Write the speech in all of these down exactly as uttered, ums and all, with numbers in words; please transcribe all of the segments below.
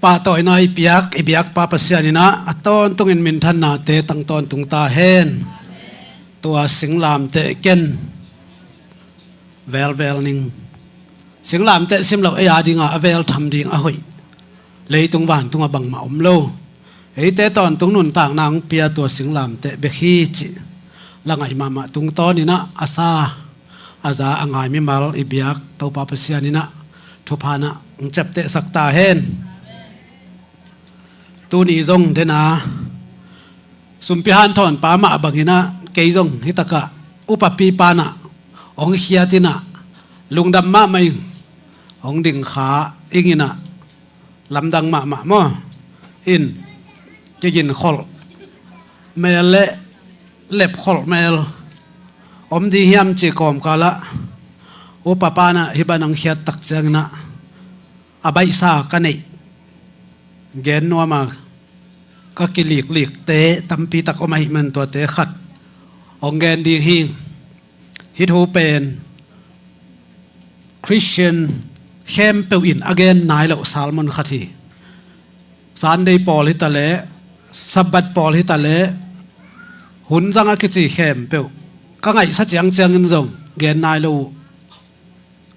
Pahtawina i piak, i biakpa Pasian in ah a tawntungin minthannate tang tawntung ta hen. Tua singlamteh ken velvel ning. Singlamteh sim loh ei a dingah a vel tham ding a hoih leitung vantung a bangmah om lo. Eite tawntung nuntakna hong pia tua singlamteh bek hi cih la ngaih mahmah tungtawnin ah a sa a za a ngai mimal i biak Topa Pasian in ah thupha in ah hong ciaptehsak ta hen. Tuni zong dena sumpi hanthawnpa mah bangin ah kei zong hitakah upapipa in ah hong khiatin ah lungdam mahmah ing. Hong dingkha ingin ah lamdang mahmah maw? In kigin kholh mel le lep kholh mel om ding hiam ci kawmkal ah upapa in ah hih bang hong khiat tak ciangin ah a baihsa ka neih gen nuam a ka kiliklikte tampi tak om ahih man tuate khat hong gen ding hi. Hih thu pen Khristian khempeuh in a gen nai loh sermon khat hi. Sunday pawl hi ta leh, Sabbath pawl hi ta leh, hun zang a kici khempeuh ka ngaihsa ciangciangin zong gen nai lo uh.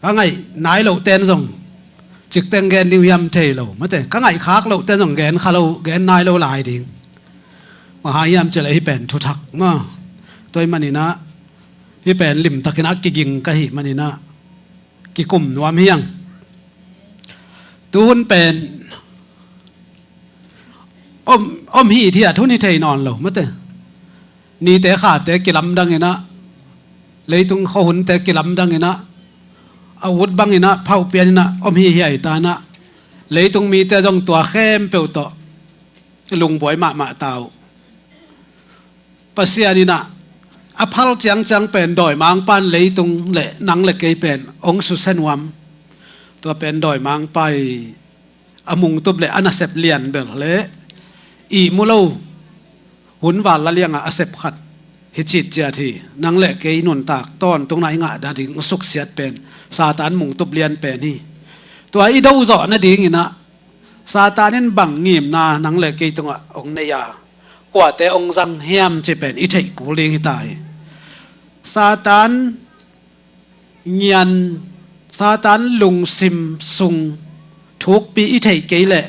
Ka ngaih nai loh ten zong cikteng gen ding uh hiam thei lo. Mate, ka ngaih khak loh ten zong gen kha lo, gen nai lo lai ding. Bang hang hiam cih leh hih pen thuthak maw? Tua ahih manin ah hih pen limtakin ah kiging ka hih manin ah kikum nuam hi ing. Tuhun pen om, om hi thiat hun hi thei nawn lo mate. Nite khate kilamdangin ah, leitung khuahunte kilamdangin ah, a ut bangin ah phauh pianin ah om hi hiai tan ah, leitung mite zong tua khempeuh tawh lungbuai mahmah ta uh. Pasian in ah a phal ciangciang pen dawimangpa in leitung le nang le kei pen hong susia nuam. Tua pen dawimangpa i a mungtup le a nasep lian bel le ihmu lo hun val la liangah a sep khat hi citciat hi. Nang le kei nuntak tawntungna i ngah nading suksiat pen Satan mungtup lian pen hi. Tua i do zawh nadingin ah Satan in bang ngimna nang le kei tungah hong nei a, kuate hong zang hiam cih pen i theih kul ding hi ta hi. Satan ngian, Satan lungsim sung thukpi i theih kei leh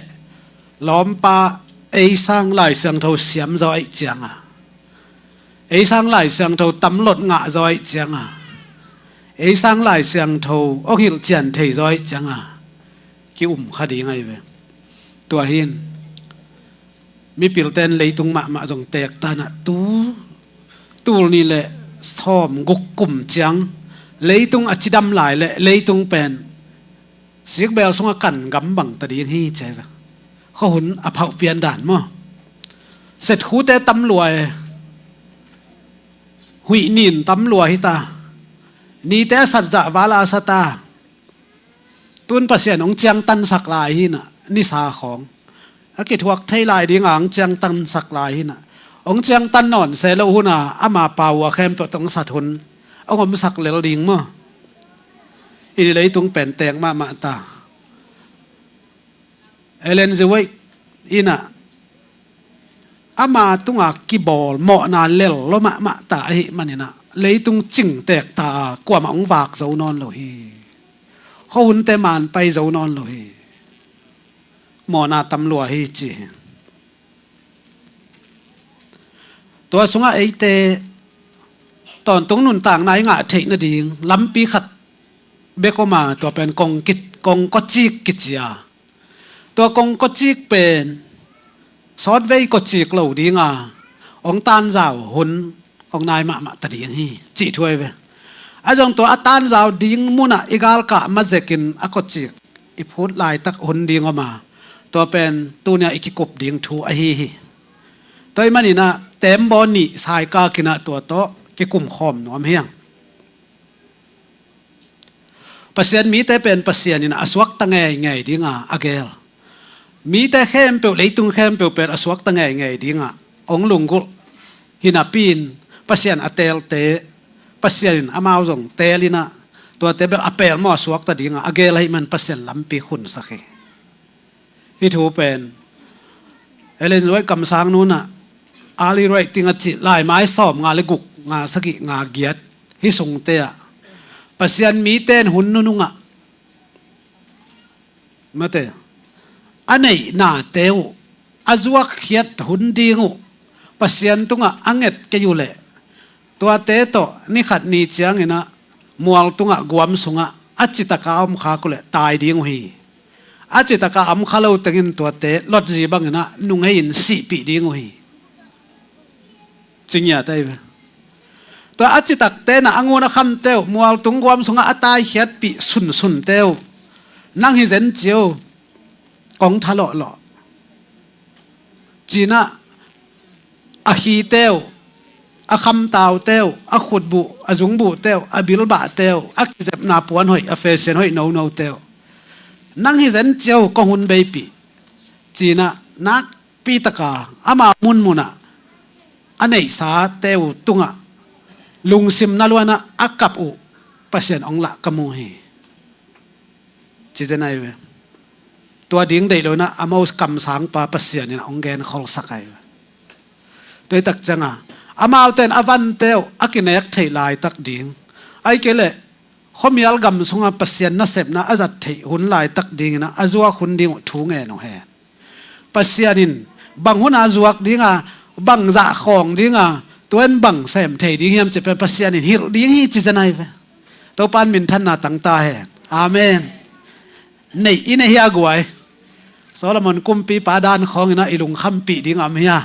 lawmpa ei sang Lai Siangtho siam zaw ahih cianga, ei sang Lai Siangtho tamlot ngah zaw ahih cianga, ei sang Lai Siangtho hong hilhcian thei zaw ahih cianga ki-um kha ding ahi ve. Tua hi in mipilte in leitung mahmah zong teek ta in ah tu, tul nih le sawm guk kum ciang leitung a cidam lai le leitung pen sikbel sungah kan gam bang ta ding hi ci hi ve. Khuahun a phauh pian dan maw? Setkhute tam lua e. Huih nin tam lua hi ta. Nite a sat zah val a sa ta. Tun Pasian hong ciangtansak lai hi in ah, nisa khawng a kithuak thei lai dinga hong ciangtansak lai hi in ah, hong ciangtan nawn se loh hun a ama pau a khempeuh tawh hong sat hun hong omsak lel ding maw? I leitung pen teek mahmah ta. Ellen G. White in ah ama tunga kibawl mawhna lel lua mahmah ta ahih manin ah leitung cingteek ta a, kuamah hong vak zo nawn lo hi. Khuahunte man pai zo nawn lo hi. Mawhna tam lua hi ci hi. Tua sungah eite tawntung nuntakna i ngah theih nading lampi khat bek om a, tua pen kong ki, kong kawcik kici a. Tua kong kawcik pen sawtvei kawcik lo dinga hong tanzau hun hong nai mahmah ta ding hi cih thu ahi ve. A zong tua a tanzau ding munah i galkah mazekin a kawcik i phut laitak hun ding om a, tua pen tunia i kikup ding thu ahi hi. Tua ahih manin ah tembaw nih saikak in ah tua tawh kikum khawm nuam hi ing. Pasian mite pen Pasian in a suakta ngeingei dinga a geel. Mite khempeuh, leitung khempeuh pen a suakta ngeingei dinga hong lunggulh hi napi in, Pasian a teelte Pasian in amau zong teel in ah, tuate bel a pelmawh a suakta dinga a geel ahih man Pasian lampi khunsak hi. Hih thu pen Ellen White kamsang nunah early writing a cih laimai sawm nga le guk, nga sagih, nga giat, hih sungte ah Pasian mite in hun nunungah, mate, a neihnate uh, a zuakkhiat hun ding uh Pasian tungah a nget kei uh leh, tuate tawh ni khat ni cianginah mual tungah, guam sungah a citaka om khak uh leh tai ding uh hi. A citaka om kha lo tengin tuate Lot zi banginah nunghei in sihpih ding uh hi. Ci ngiat ahi ve. Tua a citakte inah a ngun a khamte uh, mual tung guam sungah a taikhiatpih sunsunte uh, nang hi zen cio, kong tha lawhlawh, cinah a khite uh, a khamtaute uh, a khutbuh, a zungbuhte uh, a bilbahte uh, a kizepna puan hoih, a fashion hoih nonote uh, nang hi zen cio, kong hun beipih, cinah nakpitaka ama munmunah a neihsate uh tungah lungsim na luanah a kap uh Pasian hong lah ka mu hi. Ci zen ahi ve. Tua ding deih lo inah a most kamsangpa Pasian in a hong genkholsak ahi ve. Tua hi tak cianga amaute in a vante uh a kinek theih laitak ding, ahih kei leh khuamial gam sungah Pasian nasepna a zat theih hun laitak dinginah a zuak hun ding uh thu ngen uh hen. Pasian in bang huna zuak dinga, bang zah khawng dinga, tua in bang sem thei ding hiam cih pen Pasian in hilh ding hi, ci zen ahi ve. Topa in minthanna tangta hen. Amen. Neih i neih hi a guai. Solomon kumpipa dan khawnginah i lungkhampih ding a om hi a.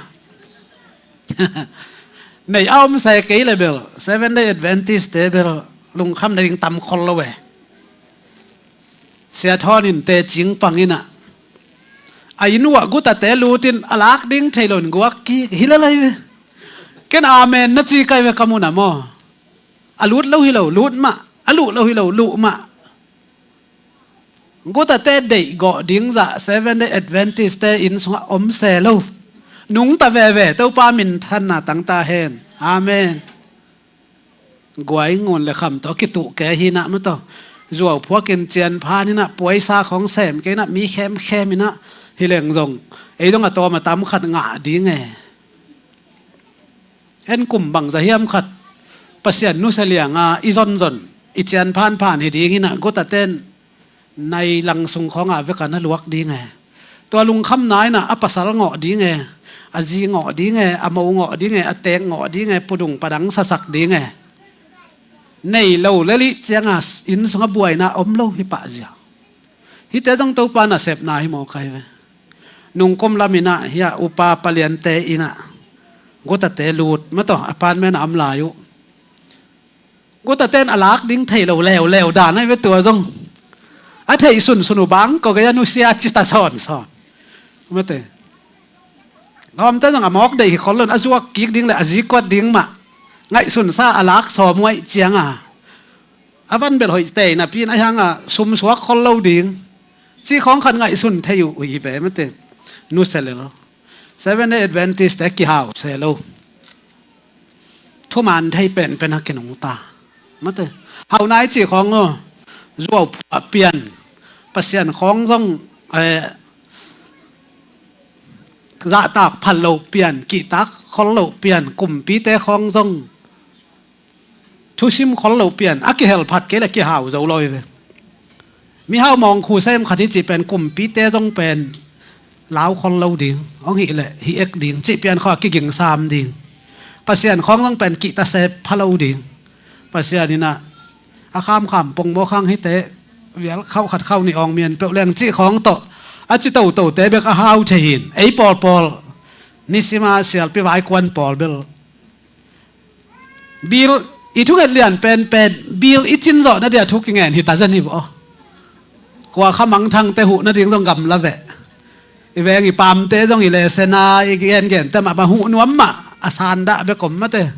Neih a om se kei le bel Seven Day Adventist te bel lungkham nading tam khol lo e. Sia Thawn in tecing pang inah a inn uah gutate lutin a lak ding thei lo in guak kik hi lel ahi ve. Ken amen na ci kai ve ka munah maw. A lut lo hi lo, lut mah. A luh lo hi lo, luh mah. Gutate deih gawh ding zah Seven Day Adventist te inn sungah om se lo. Nungta veve, Topa minthanna tangta hen. Amen. Guai ngun le kham tawh kituh ke hinah mataw. Zuau phuakin cian phan hinah, puaisa khawng sem ke hinah, mi khemkhem hinah, hi leng zong ei zong a tawm a tam khat ngah ding e. En kum bangza hiam khat Pasian nusia lianga i zonzon, i cian phanphan hi ding hinah, guta ten nai lang sung khawngah veka na luak ding e. Tua lungkhamna inah a pasal ngawh ding e, a zi ngawh ding e, a mo ngawh ding e, a teek ngawh ding e, pudung padang sasak ding e. Nei lo lelih cianga inn sunga buaina om lo hi pahzia. Hihte zong Topa nasepna hi mawk ahi ve. Nungkum laminah hiah upa paliante inah gutate lut mataw, apartment a om lai uh. Guta ten a lak ding thei lo leuleu dan ahi ve tua zong. A theih sunsun uh bang ko gei a nusia cita sawnsawn. Mate. Lawmte zong a mawk deih hi khol lo in a zuak kik ding le a zikuat ding mah ngaihsunsa a lak sawm uh aih cianga a van belh hoih tei napi in a hianga sumsuak khol lo ding cih khawng khat ngaihsun thei uh hi ve mate. Nusia lel. Seven Day Adventist te kihau se lo. Thuman thei penpen a kinungta. Mate. Hau nai cih khawng aw. Zuau phuah pian. Pasian khawng zong, eh, zahtak phal lo pian, kihtak khol lo pian, kumpite khawng zong thusim khol lo pian, a kihel phat kei le kihau zo lo hi ve. Mihau mawngkhu sem khat hi cih pen kumpite zong pen lau khol lo ding, hong hih leh hih ek ding, cih pian khawng a kigingsam ding. Pasian khawng zong pen kihta se pha lo ding. Pasian inah a khamkham pongmawk hang hite vial khauh khat khauh nih awng mian peuh leng cih khawng tawh a ci totote bek a hau thei hin. Ei pawlpawl nisima sialpi vaikuan pawl bel bil i thunget lian penpen, bil i cin zawh na dia thu kingen hi ta zen hi vawh. Kua kha mangthangte huh nading zong gamla veh. I veng i pamte zong i lesena i gengente mah bang huh nuam mah a sandah bek om mate.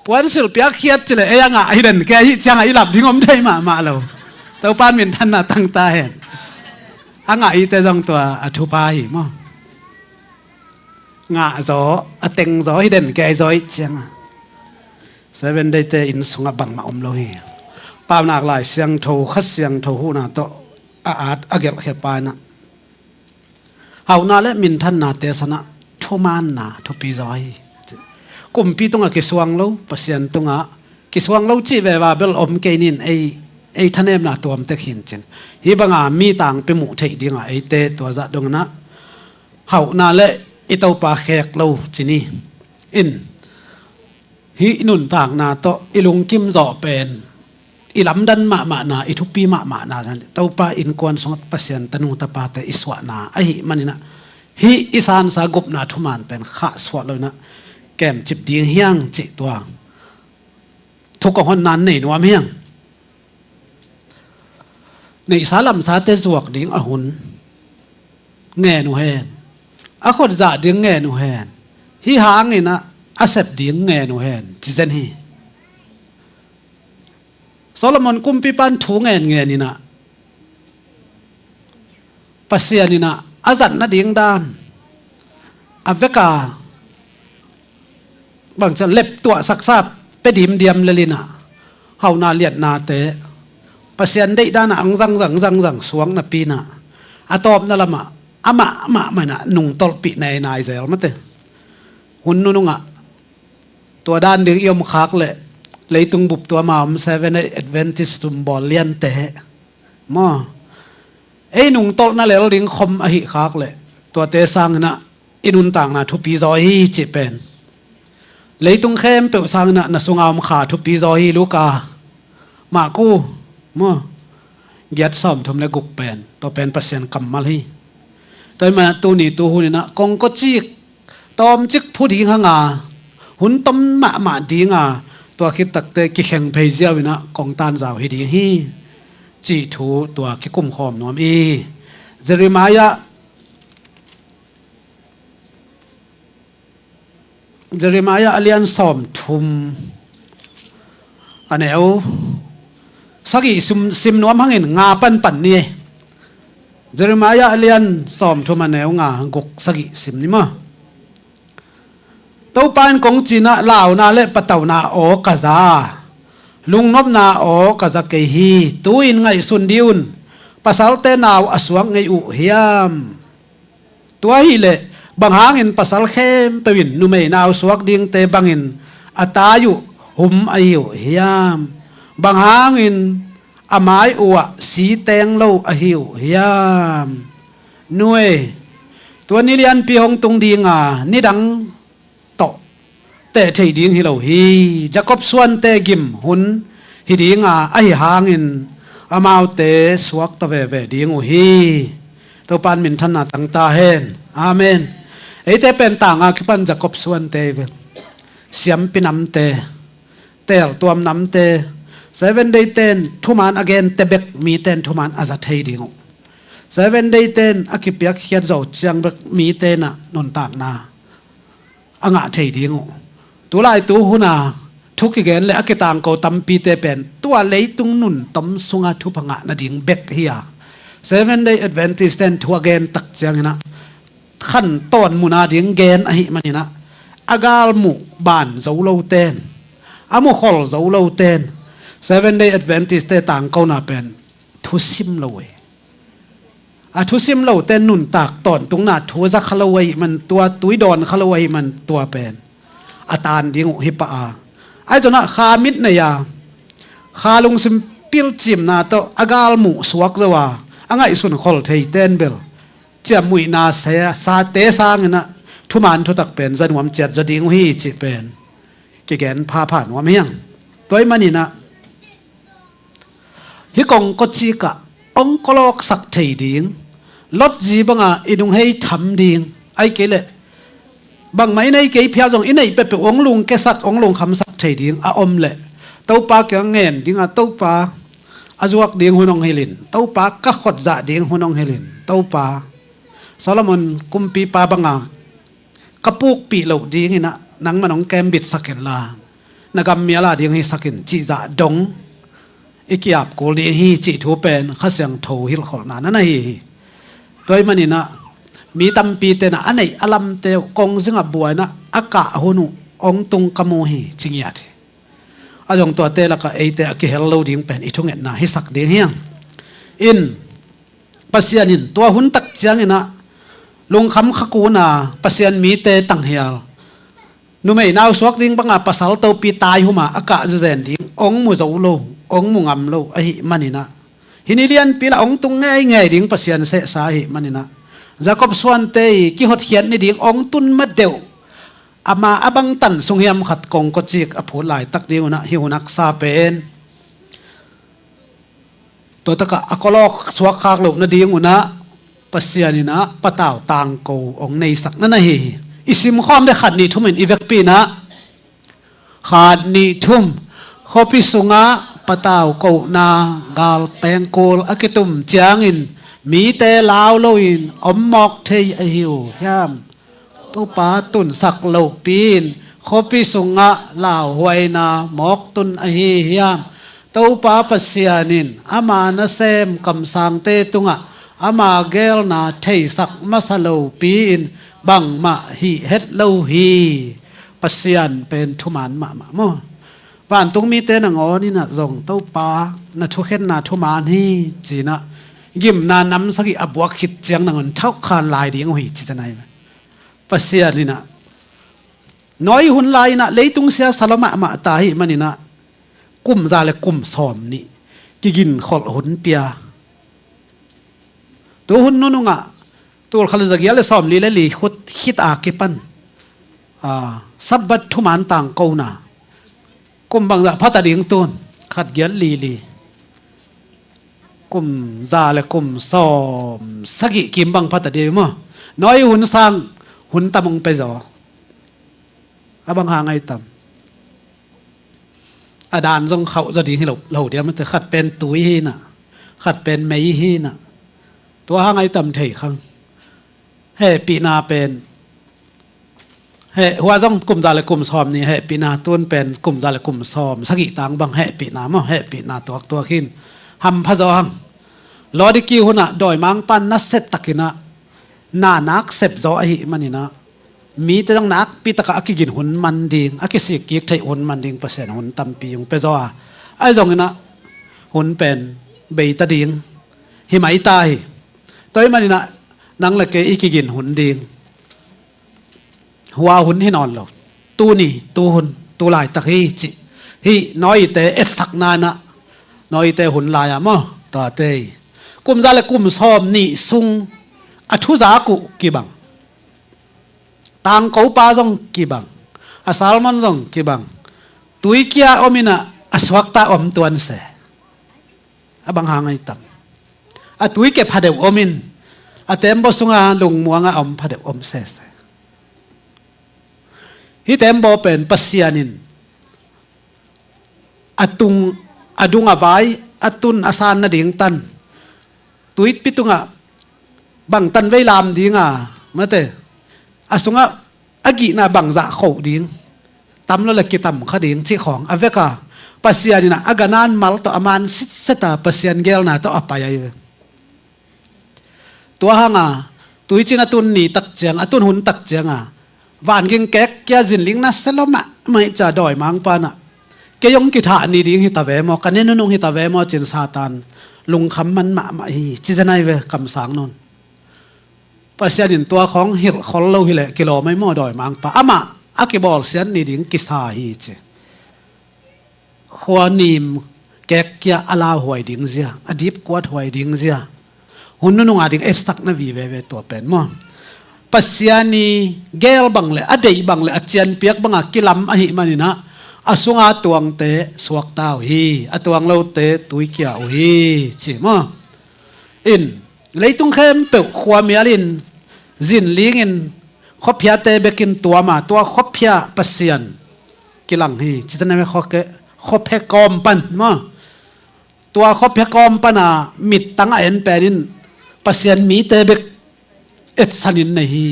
Puansilh piakkhiat cileh ei a ngah hi den ke ahi ciangah i lap ding om thei mahmah lo. Topan minthanna tangta hen. A ngah ihte zong tua a thupha hi maw? Ngah zaw, a teng zaw hi den kei zaw ih cianga Seven Day te inn sungah bangmah om lo hi. Paunak Lai Siangtho, Kha Siangtho huhna tawh a at a gelhkhia pa inah Hauhna le minthannate sanah thumaanna thupi zaw hi. Kumpi tungah kisuang lo, Pasian tungah kisuang lo cih veva bel om kei nin ei, ei thanemna tuamtek hin cin. Hih banga mi tangpi muh theih dingah eite tua zah donginah hauhna le i Topa khek lo cin hi. In hih i nuntakna tawh i lungkim zawh pen i lamdan mahmahna, i thupi mahmahna, Topa innkuan sungah Pasian tanu tapate i suahna ahih maninah hih i sansa gupna thuman pen khahsuah loinah kemcip ding hiang cih tua thu kong honna nei nuam hiang. Neihsa lamsate zuak ding a hun ngen uh hen, a khutzah ding ngen uh hen, hih hanginah a sep ding ngen uh hen ci zen hi. Solomon kumpipan thu ngen ngeninah Pasian inah a zat nading dan a veka bangcia leptuah saksa pe dimdiam lelinah hauhna liatnate Pasian deih danah ang zangzang zangzang suak napinah a tawpna lamah amah mahmah inah nungtolhpih nainai zel mate. Hun nunungah tua dan ding i om khak leh leitung bup tua ma om Seven Day Adventist tum bawl liante maw, ei nungtolhna lel ding khom ahi khak leh tuate sanginah i nuntakna thupi zaw hi cih pen leitung khempeuh sanginah na sunga om kha thupi zaw hi. Luka, Marku maw, giat sawmthum le guk pen tua pen Pasian kammal hi. Tua hi manah tuni tu huninah kongkocik tawmcik phu ding hanga hun tom mahmah dinga tua khit takte kikheng phei ziau inah kong tanzau hi ding hi cih thu tua kikumkhawm nuam i. Jeremiah, Jeremiah a lian sawmthum a neu sagih sim, sim nuam hangin nga panpan ni. Jeremiah a lian sawmthum a neu nga, guk, sagih sim ni maw. Topa in kong cinah launa le patauna aw ka za, lungnopna aw ka za kei hi. Tu-in ngaihsun dih un, pasalte nau a suak ngei uh hiam? Tua hileh bang hangin pasal khempeuh in numei nau suak dingte bangin a tai uh hum ahi uh hiam? Bang hangin a mai uh ah si teng lo ahi uh hiam? Nuei, tua ni lianpi hong tung dinga nidang tawh teh thei ding hi lo hi. Jakob suante gim hun hi dinga ahi hangin amaute suakta veve ding uh hi. Topa in minthanna tangta hen. Amen. Eite pen tanga kipan Jakob suante hi ve. Siampi namte, teeltuam namte, Seven Day ten thuman a gente bek miten thuman a za thei ding uh. Seven Day ten a kipiakkhiat zo ciang bek mitenah nuntakna a ngah thei ding uh. Tulaitu huna thu kigen le a kitangko tampite pen tua leitung nuntom sunga thupha ngah nading bek hi a, Seven Day Adventist ten thu a gen tak cianginah khantawn muna ding gen ahih maninah a galmuh ban zo loten, a mukhol zo loten Seven Day Adventist te tangkona pen thusim lo hi. A thusim lote nuntak tawntungna thu a za kha lo ahih man tua, tui dawn kha lo ahih man tua pen a tan ding uh hi pah a. Ahi zonah kha mit nei a, kha lungsim pilcimna tawh a galmuh suak zo a, a ngaihsun khol thei ten bel ciammuihna sate sanginah thuman thutak pen za nuam ciat zaw ding uh hi cih pen kigen phapha nuam hiang. Tua ahih maninah hih kongkocikah hong kawlawksak thei ding, Lot zi banga i nunghei tham ding, ahih kei leh bangmah i nei kei phial zong i neih peuhpeuh hong lungkiasak, hong lungkhamsak thei ding a om leh Topa kiang ngen dinga, Topa, a zuak ding hun hong hilhin, Topa, ka khutzah ding hun hong hilhin, Topa, Solomon kumpipa banga ka pukpih loh dinginah nangman hong kembitsak inla na gammial a ding hisak in cihzah dong i ki-ap kul ding hi cih thu pen Kha Siangtho hilhkholhna na na hi hi. Tua ahih maninah mi tampi tenah a neih a lamte uh kongzingah buainah a kah hun uh hong tung ka mu hi ci ngiat hi. A zong tuate lakah eite a kihel lo ding pen i thungetna hisak ding hiang. In Pasian in tua hun tak cianginah Lungkham khakuna Pasian mite tanghial, numei nau suak ding banga pasal topi taihuma a kah zuzen ding ong mu zo lo, ong mu ngam lo ahih maninah, hih ni lianpi la ong tung ngeingei ding Pasian sehsa ahih maninah, Jacob suante i kihotkhiat ni ding ong tun ma deuh, ama a bangtan sunghiam khat kongkocik a phut laitak dingunah hih hun haksa pen tua takah a kawlawk suakkhak loh nadingunah Pasian inah patau tangko ong neisak na na hi hi. I simkhawm de khat nih thum in i vekpi inah, khat nih thum, khuapi sungah patau kohna gal pengkul a kitum ciangin mite lau loin om mawk thei ahi uh hiam? Topa tunsak lohpi-in khuapi sungah lauhuaina mawk tun ahi hiam? Topa Pasian in ama nasem kamsangte tungah ama geelna theisak masa lohpi-in bangmah hih het lo hi. Pasian pen thuman mahmah maw? Vantung mite nangawn inah zong Topa na thukhenna thuman hi cinah gimna nam sagih a buak khit ciang nangawn thauhkhan lai ding uh hi ci ca nai. Pasian inah Noah hun lai inah leitung siasa lua mahmah ta ahih maninah kum za le kum sawm nih kiginkholh hun pia. Tu hun nunungah tulkhat le zagiat le sawmli le li khut khit a kipan, aa, Sabbath thuman tangkona kum bangzah phata ding tun, khat giat li li, kum za le kum sawm sagih kim bang phata ding maw? Noah hun sang hun tam ong pia zaw. A bang hang ai tam? A dan zong khauh zaw ding hi lo, lo diam ate, khat pen tui hi inah, khat pen mei hi inah. Tua hang ai tam thei khang. Hehpihna pen, heh, hua zong kum za le kum sawm nih hehpihna, tun pen kum za le kum sawm sagih tang bang hehpihna maw, hehpihna tuaktuak hin hampha zaw hang. Laodiki hunah dawimangpa nasia takinah na nak sep zaw ahih maninah mite zong nakpi takah a kigin hun man ding, a kisikkik theih hun man ding Pasian hun tampi ong pia zaw a, ahi zonginah hun pen beita ding hi mai ta hi. Tua ahih maninah nang le kei i kigin hun ding hua hun hi nawn lo. Tuni, tu hun, tu laitak hi cih hih Noah-te etsakna inah, Noah-te hun lai-a maw, tuate hi. Kum za le kum sawm nih sung a thuzak uh kibang, tangkopa zong kibang, a salmon zong kibang, tuikia om inah a suakta om tuan se. A bang hang ai tam? A tuikep hadeuh om in, a tembaw sunga lungmuanga om hadeuh om sese. Hih tembaw pen Pasian in a tung, a dung a vai, a tun a san nading tan, tuipi tungah bang tan vei lam dinga, mate, a sungah a gihna bangzah khoh ding, tam lo le kitam kha ding cih khawng a veka, Pasian inah a ganan mal tawh a man sitseta Pasian geelna tawh a pai ahi ve. Tua hanga tuicin a tun ni tak ciang, a tun hun tak cianga vanging kekkia zinling nasia lua mahmah hi ca dawimangpa inah kei ong kithah ni ding hita ve maw, ka ne nunung hita ve maw cin Satan lungkham man mahmah hi ci zenai ve kamsang nun. Pasian in tua khawng hilhkhol lo hileh kilawm ai maw dawimangpa? Amah a kibawlsiat ni ding kisa hi ci. Khua nim kekkia a lauhuai ding zia, a dipkuat huai ding zia, hun nununga ding etsakna viveve tua pen maw? Pasian i geel bang le a deih bang le a cianpiak banga kilam ahih maninah a sunga tuangte suakta uh hi, a tuang lote tuikia uh hi ci maw? In leitung khempeuh khuamial in zinlingin khuaphiate bekin tuama, tua khuaphia Pasian kilang hi. Cicane khuaphe kawm pan maw? Tua khuaphia kawm pana mittang a en penin Pasian mite bek etsanin nei hi.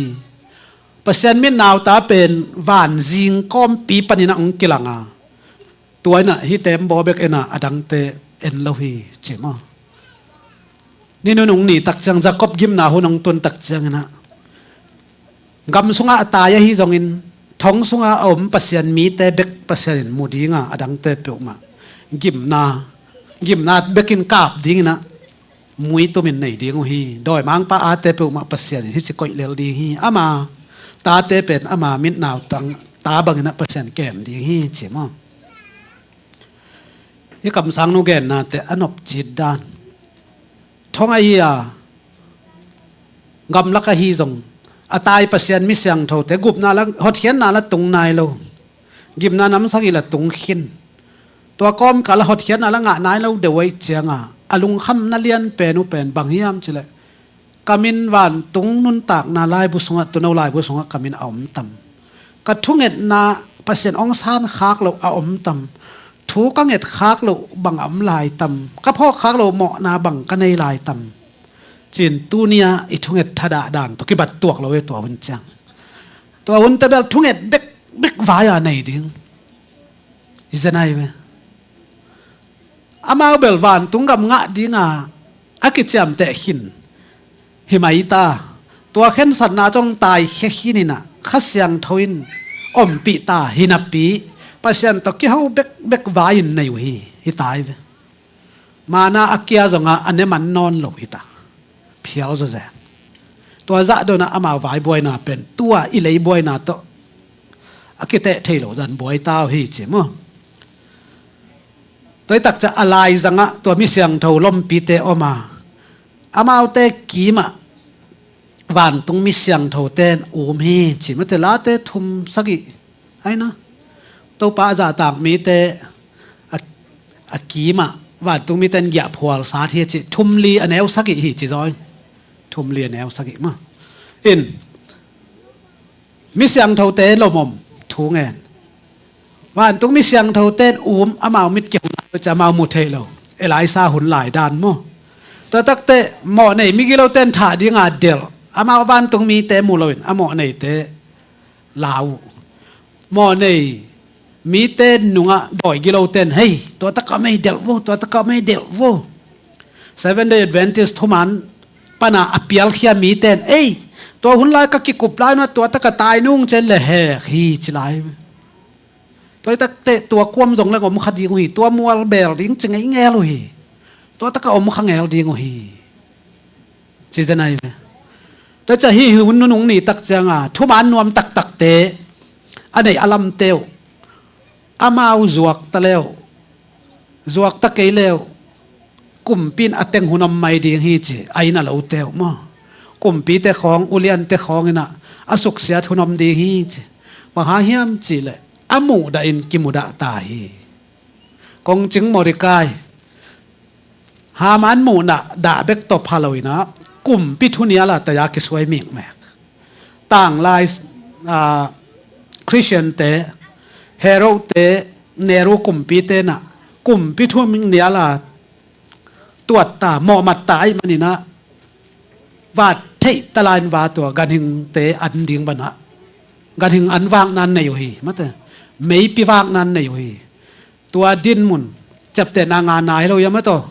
Pasian mitnauta pen vanzing kawmpi panin a hong kilanga, tua inah hih tembaw bek ena a dangte en lo hi ci maw? Ni nunung ni tak ciang Jacob gimna hun hong tun tak cianginah gam sungah a tai ahi zongin thong sunga a om Pasian mite bek Pasian in mu dinga a dangte peuhmah gimna, gimna bekin kap dinginah muitumin nei ding uh hi. Dawimangpa ate peuhmah Pasian in hici koih lel ding hi. Ama tate pen ama mitnau tang ta bangin ah Pasian kem ding hi ci maw? Hih kamsangnu gennate a nopcit dan thong ahi a, gamlak ahi zong a tai Pasian mi siangthote gupna la, hotkhiatna la tung nai lo. Gimna nam sagih la tung khin. Tua kawmkal a hotkhiatna la ngah nai lo deuh ahih cianga a lungkhamna lianpen uh pen bang hiam cileh, ka min vantung nuntakna laibu sungah, tuuno laibu sungah ka min a om tam? Ka thungetna Pasian hong sankhak loh a om tam? Thu ka ngetkhak loh bang a om lai tam? Ka phawkkhak loh mawhna bang ka nei lai tam? Ci-in tuni-a i thunget thadah dan tawh kibat tuak lo hi tua hun ciang. Tua hunte bel thunget bekbek vai-a nei ding hi zen ahi ve. Amau bel vantung gam ngah dinga a kiciamteh khin hi mai ta. Tua khensatna zong taikhia khin in ah Kha Siangtho in ompih ta hi napi, Pasian tawh kiho bekbek vai-in nei uh hi, hi ta hi ve. Mana a kia zongah a ne man nawn lo hi ta. Phial zawzen. Tua zah dona amau vaibuaina pen tua i leibuaina tawh a kiteh thei lo zan buai ta uh hi ci maw? Tua hi takciang a laizangah tua mi siangtho lompite om a, amaute kimah vantung mi siangthote in um hi ci mate. Late thum sagih aina, Topa a zahtak mite a, a kimah vantung mite in giahphual sat hi ci. Thum li a neu sagih hi ci zaw. Thum li a neu sagih mah in mi siangthote lomom thu ngen. Vantung mi siangthote in um, amau mit kihong lo ci, amau mu thei lo. Elijah hun lai dan maw? Tua takte mawhnei migilote in thah dinga delh, amau vantung mite mu loin a mawhneite lau uh. Mawhnei mite nungah dawi gilote in, hei, tua taka mei delh vo, tua taka mei delh vo. Seven Day Adventist thuman pana a pialkhia mite in, ei, tua hun lai ka kikup lai nua tua taka tai nung cen le hek hi ci lai. Tua hi takte tua kuam zong leng om kha ding uh hi. Tua mual bel ding ci ngei ngel uh hi. Tua taka om kha ngel ding uh hi. Ci zen ahi ve. Tua ciah hih hun nunung ni tak cianga thuman nuam taktakte a neih a lamte uh, amau zuak ta le uh, zuak ta kei le uh, kumpi in a teng hun om mai ding hi ci, a inn a lote uh maw? Kumpite khawng, uliante khawng in ah a suksiat hun om ding hi ci. Bang hang hiam cihleh a muhdah in kimudah ta hi. Kongcing Mordecai Haman muhna dah bek tawh pha lo in ah kumpi thu nial a taya kisuai mikmek. Tanglai, aa, Christian-te, Herod-te, Nero kumpite in ah kumpi thu nial a tuat ta, mawhmat ta ahih manin ah vat theih ta lai in va tua ganhingte an ding banah ganhing an vakna in nei uh hi, mate, meipi vakna in nei uh hi. Tua dinmun ciaptehna ngahna hi lo hiam a taw?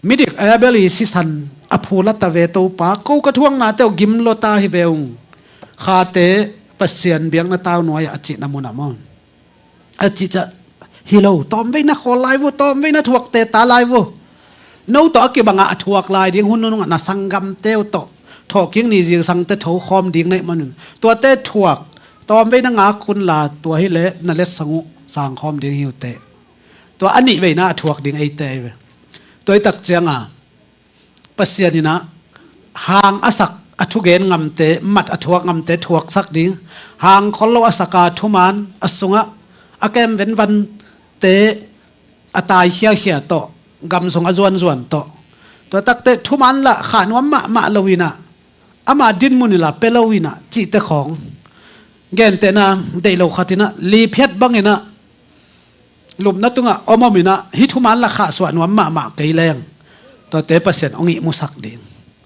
Midik Abel i sisan a phu la ta ve Topa, ko ka thuaknate uh gim lua ta hi ve ung. Khate Pasian biakna tau nuai-ah a cihna munah maw? A cih ciah hi lo, tawmvei na khawl lai vo, tawmvei na thuakte ta lai vo. No tawh a kibangah a thuak lai ding, hun nunungah na sanggamte uh tawh thawhkik ni zingsangte tho khawm ding na hih manun tuate thuak, tawmvei na ngak unla tua hileh na letsong uh sangkhawm ding hi uh teh. Tua a nihveina a thuak ding eite hi ve. Tua hi tak cianga Pasian in ah hang a sak, a thugen ngamte, mat a thuak ngamte thuaksak ding, hang khol lo a saka thuman a sungah a kem venvante a tai khiakhia tawh, gam sung a zuanzuan tawh, tua takte thuman lah khah nuam mahmah lo in ah, ama dinmun in lah pia lo in ah cihte khawng, gentehna deih lo khat in ah liphiat bangin ah lupna tungah om om in ah hih thuman lah khahsuah nuam mahmah kei leng tuate Pasian hong ihmusak ding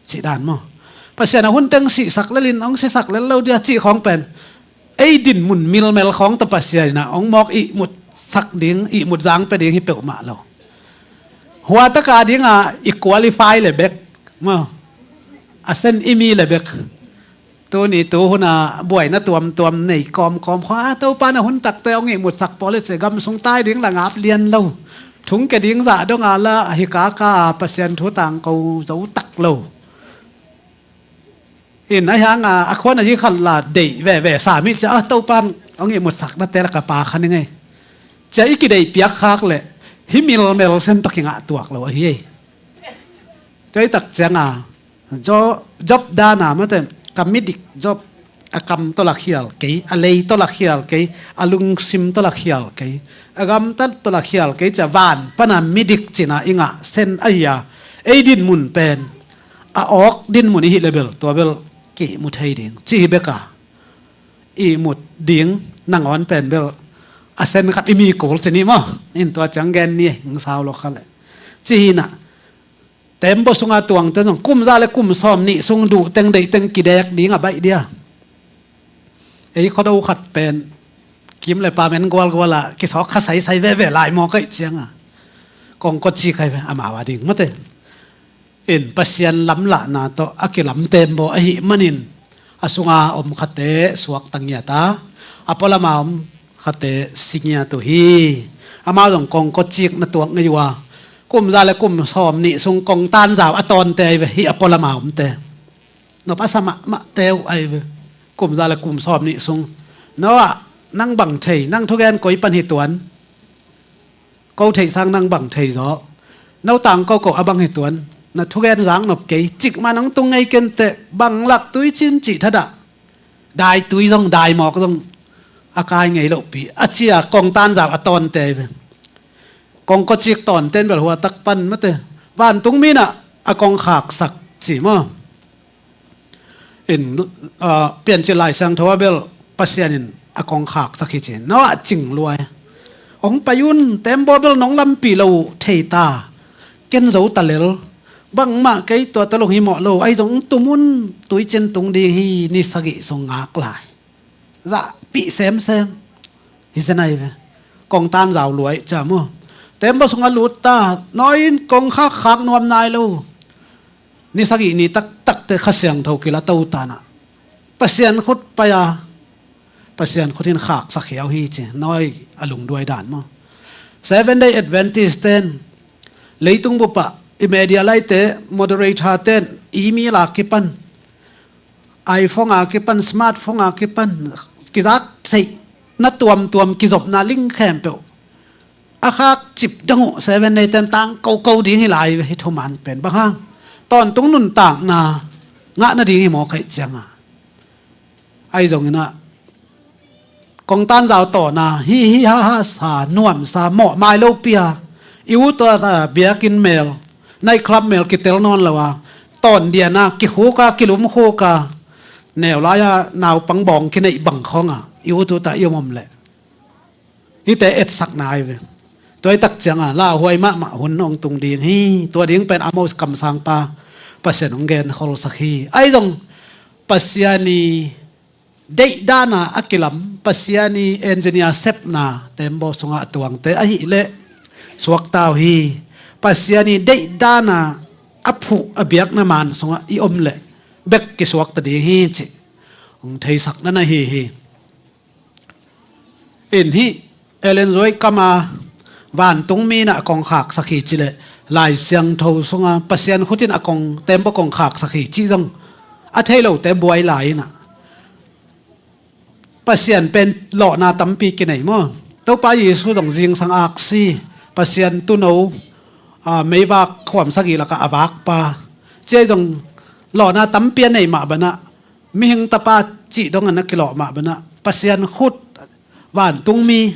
cih dan maw? Pasian a hun teng sihsak lel in hong sisak lel lo dia cih khawng pen ei dinmun milmel khawng tawh Pasian in ah hong mawk ihmutsak ding, ihmut zang pia ding hi peuhmah lo. Hua taka dinga i qualify le bek maw? A sen i mi le bek. Tuni tuhuna buaina tuamtuam nei kawmkawm khua, a Topa na hun takte hong ihmutsak pawl i ci, gam sung tai ding la ngap lian lo. Thungke ding zah dong a la hi kaka a Pasian thu tangko zo tak lo. In a hiang a, a khuan a hi khat la deih veve sa mi cia, a Topan hong ihmutsak na te la ka pa kha ni ngei. Cia i kideih piak khak le hi milmel sen tawh kingah tuak lo ahi ei. Tua i tak ciang a Job, Job dan a mate, ka midik Job a kam tawh la khial kei, a lei tawh la khial kei, a lungsim tawh la khial kei, a gamtat tawh la khial kei cia van pana midik cina i ngah sen ahi a, ei dinmun pen a awk dinmun i hih le bel tua bel kihmu thei ding ci hi beka. Ihmut ding nangawn pen bel a sen khat i mi kul ci ni maw? In tua ciang gen ni hing sau lo kha le ci hi na. Tembaw sunga tuangte zong kum za le kum sawm nih sung duh teng deih teng kidek ding a baih dia. Ei khuado khat pen kim le pa men gualgual a kisawk kha saisai veve lai maw kaih cianga kongkawci kai ve amau a ding mate. In Pasian lamlahna tawh a kilam tembaw ahi manin a sunga om khate suakta ngiat a, a pualama om khate si ngiat uh hi. Amau zong kongkawcik na tuak ngei uh a, kum za le kum sawm nih sung kongtan zau a tawnte ai ve hi a pualama omte. Nop a sa mahmahte uh ai ve. Kum za le kum sawm nih sung Noah, nang bang thei, nang thugen koi pan hi tuan? Ko theih sang nang bang thei zaw? No tang ko ko a bang hi tuan? Na thugen zang nop kei, cik ma nang tung ngei kenteh, bang lak tui cin cih thadah. Dai tui zong, dai mawk zong a kai ngei lohpi a cia kongtan zau a tawnte ai ve. Kongkawcik tawnten bel hua tak pan mate. Vantungmi nah a kongkhaksak ci maw? In, ah, Piancil Lai Siangtho a bel Pasian in a kongkhaksak hi ci. Noah cing luai. Hong pai un, tembaw bel nong lampi lo uh thei ta. Ken zo ta lel. Bangmah kei tua ta lo hi mawh lo. Ahi zong tum un, tuicin tung ding hi, ni sagih sung ngak lai. Zahpih semsem. Hi zen ai ve. Kongtan zau luai cia maw? Tembaw sung a lut ta. Nawi in kongkhakkhak nuam nai lo. Ni sagih ni taktakte Kha Siangtho kila to tanah Pasian khut pai a, Pasian khut in khaksak hiau hi ci. Nawi a lungduai dan maw? Seven Day Adventist ten leitung bupah i media laite, moderator ten email a kipan, iPhone a kipan, smartphone a kipan, kizak theih na tuamtuam kizopna ling khempeuh a khak cip dong uh Seven Day ten tang koko ding hi lai ve hi thuman pen bang hang? Tawntung nuntakna ngah nading hi maw kaih cianga? Ahi zongin ah kongtan zau tawna hi hi ha ha sa nuamsa mawh mai lo pia i u tua ta biakin mel, night club mel kitel nawn lo a, tawn diana kikhuka kilumkhuka neu lai-a naupang bawng kineih bang khawnga i u tu ta i om om leh hite etsakna ai ve. Tua i tak cianga lauhuai mahmah hun hong tung ding hi. Tua ding pen Amos kamsangpa Pasian hong gen kholsak hi. Ahi zong Pasian i deih dana a kilam, Pasian i engineer sepna tembaw sunga a tuangte ahih leh suakta uh hi. Pasian i deih dana a phuh a biakna man sungah i om leh bek kisuakta ding hi cih hong theisak na na hi hi. In hih Ellen White kama vantungmi nah a kongkhaksak hi cileh Lai Siangtho sunga Pasian khutin a kong tembaw kongkhaksak hi cih zong a thei lote buai lai inah Pasian pen lawhna tampi kinei maw? Topa Jesu zong zingsang aksi, Pasian tuno, a, meivak khuam sagih lakah a vakpa, cia zong lawhna tampi a nei mah banah, mihing tapa cih dongah na kilawh mah banah, Pasian khut, vantungmi,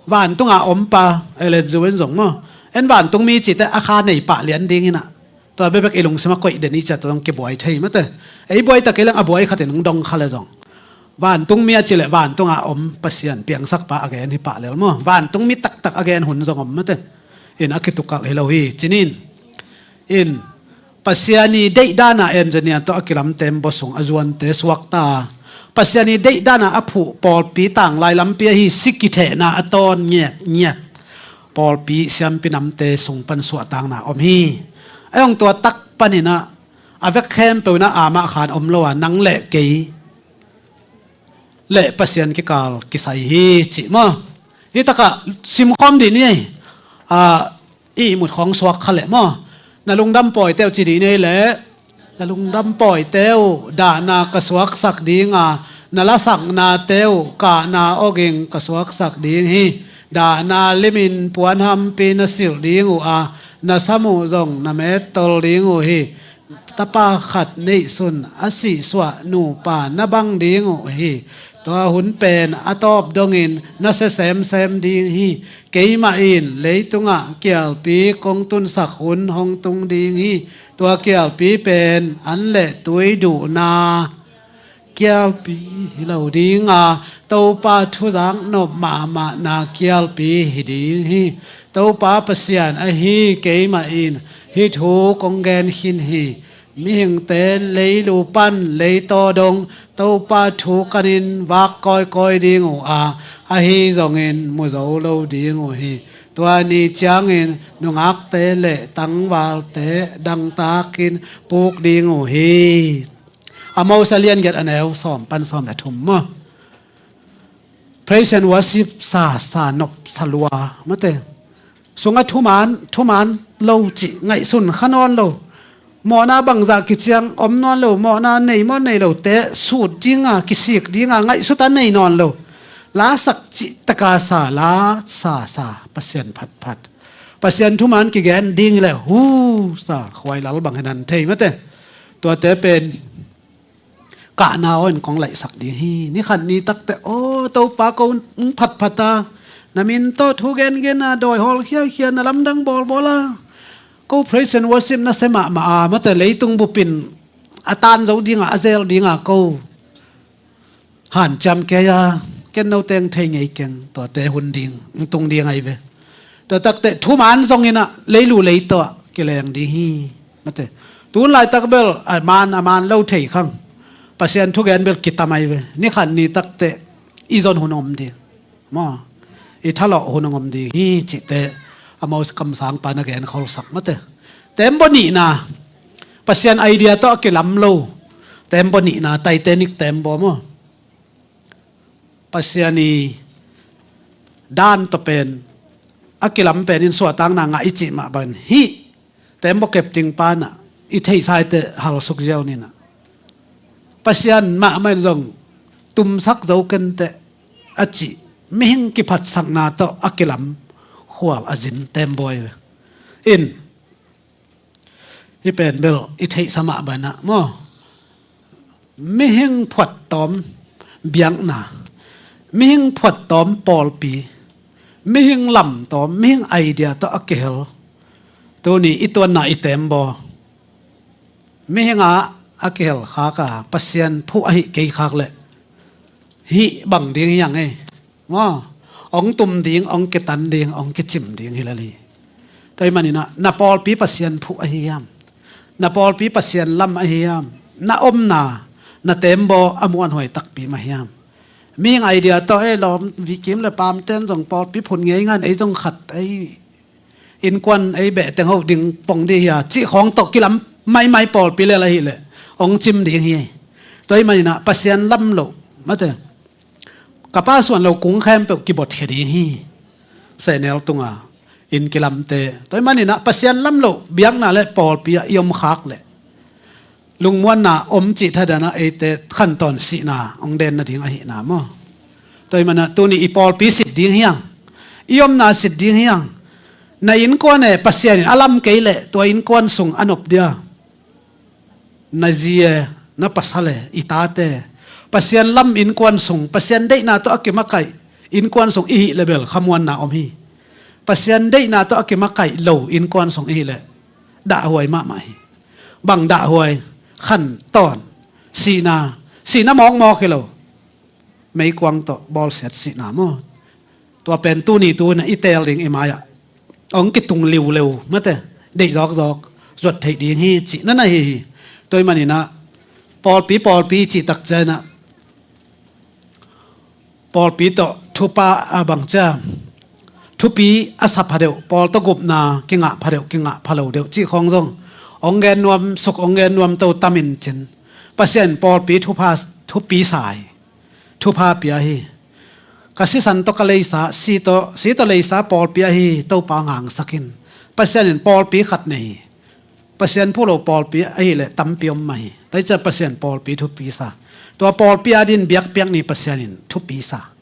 vantunga ompa, Ellen White in zong maw? En vantungmi cihte a kha nei pah lian dinginah tua bekbek i lungsim a koih den i ciat tua zong kibuai thei mate. Ei buai ta kei leng a buai khatin hong dong kha le zong vantungmi a cileh vantunga om Pasian piangsakpa a gen hi pah lel maw? Vantungmi taktak a gen hun zong om mate. In a kitukalh hi lo hi cinin. In Pasian i deih dana engineer tawh a kilam tembaw sung a zuante suakta. Pasian i deih dana a phuh pawlpi tanglai lampi ahi si kithehna a tawn ngiatngiat pawlpi siampi namte sung pan suahtakna om hi. A hong tua tak paninah a vek khempeuh inah amah khan om lo a nang leh kei leh Pasian kikal kisai hi cih maw? Hi takah simkhawm dih ni ei. A, ihmut khawng suak kha leh maw, na lungdam pawite uh ci dih nei leh, na lungdam pawite uh dahna ka suaksak dinga, na lasaknate uh kahna awging ka suaksak ding hi. Dahna limin puanhampi na silh ding uh a, na sam uh zong na mettol ding uh hi. Tapa khat neihsun a sihsuah nupa na bang ding uh hi. Tua hun pen a tawp dongin na sia semsem ding hi. Keimah in leitungah kialpi kong tunsak hun hong tung ding hi. Tua kialpi pen an le tui duhna kialpi hi lo dinga, Topa thuzak nop mahmahna kialpi hi ding hi. Topa Pasian ahi keimah in hih thu kong gen khin hi. Mihingte leilu pan leitaw dong Topa thu kanin vak kawikawi ding uh a, ahi zongin mu zo lo ding uh hi. Tua ni ciangin nungakte le tangvalte dangtakin puk ding uh hi. Amos a lian giat a neu sawm pan sawm le thum maw. Praise and worship sa, sa nop sa lua mate. Sungah thuman, thuman lo cih ngaihsun kha nawn lo. Mawhna bangzah kiciang om nawn lo, mawhna nei maw nei lo te sut dinga, kisik dinga ngaihsut a nei nawn lo. Lasak cih taka sa, la sa, sa, Pasian phatphat. Pasian thuman kigen ding hi le hu sa, khuailal bang hi nan thei mate. Tuate pen kahna aw in kong laihsak ding hi. Ni khat ni takte, aw, Topa ko hong phatphat a, na min tawh thu gengen a, dawi hawl khiakhia, na lamdang bawlbawl a, ko praise and worship na sia mahmah a, mate leitung bupin a tan zo dinga, a zel dinga ko hanciam kei a, ken no teng thei ngei keng, tuate hun ding, hong tung ding ahi ve. Tua takte thuman zongin ah leilu leitaw ah kileng ding hi. Mate. Tun laitak bel a man, a man lo thei khang. Pasian thugen bel kitam ahi ve. Ni khat ni takte i zon hun om ding. Maw. I thalawh hun hong om ding hi cihte Amos kamsangpa na gen kholsak mate. Tembaw nihna. Pasian idea tawh a kilam lo. Tembaw nihna, Titanic tembaw maw. Pasian i dan tawh pen a kilam pen in suahtakna ngah i cih mah bangin hih tembaw kepting panah i theihsaite halsuk ziau ninah Pasian mahmah in zong tumsak zo kenteh a cih mihing kiphatsakna tawh a kilam khual a zin tembaw in hih pen bel i theihsa mah banah maw? Mihing phuattawm biakna, mihing phuattawm pawlpi, mihing lamtawm, mihing idea tawh a kihel. Tuni i tuanna i tembaw mihingah a kihel khaka Pasian phuh ahi kei khak leh hih bang ding hiang ei. Maw, hong tum ding, hong kitan ding, hong kicim ding hi lel hi. Tua ahih maninah na pawlpi Pasian phuh ahi hiam? Na pawlpi Pasian lam ahi hiam? Na omna, na tembaw a muanhuai takpi mah hiam? Mihing idea tawh ei lawm, vikim le pamten zong pawlpi phun ngei ngan ei zong khat ei innkuan ei behteng hoh ding pong dih hia cih khawng tawh kilam maimai pawlpi lel ahileh hong cim ding hi. Tua ahih maninah Pasian lam loh mate. Ka pa suan lo kung khempeuh kibotkhia ding hi. Sehnel tunga inn kilamte. Tua ahih maninah Pasian lam loh biakna le pawlpi ah i om khak leh lungmuanna om cih thadanah eite khantawn sihna hong den nading ahihna maw? Tua ahih maninah tuni i pawlpi sit ding hiang, i omna sit ding hiang. Na innkuan e Pasian in a lam kei leh tua innkuan sung a nop dia? Na zi e, na pasal e, i tate Pasian lam innkuan sung, Pasian deihna tawh a kimakaih innkuan sung i hih leh bel khamuanna om hi. Pasian deihna tawh a kimakaih lo innkuan sung i hih leh dahhuai mahmah hi. Bang dahhuai? Khantawn, sihna, sihna mawkmawk hi lo. Meikuang tawh bawlsiat sihna maw? Tua pen tuni tu-in i teel ding i mai-ah hong kitung liuleu mate, deih zawkzawk zuat theih ding hi cih na na hi hi. Tua ahih maninah pawlpi, pawlpi cih takcianah pawlpi tawh thupha a bang cia thupi a sa pha deuh, pawl tawh gupna kingah pha deuh, kingah pha lo deuh cih khawng zong hong gen nuam suk, hong gen nuam to tam in cin Pasian pawlpi thupha, thupi sa hi. Thupha pia hi. Ka sisan tawh ka leisa, si tawh, si tawh leisa pawlpi ahi Topa hong hangsak in. Pasian in pawlpi khat nei hi. Pasian phuh lo pawlpi ahileh tampi om mah hi. Tua hi ciah Pasian pawlpi thupi sa. Tua pawlpi adingin biakpiak ni Pasian in thupi sa.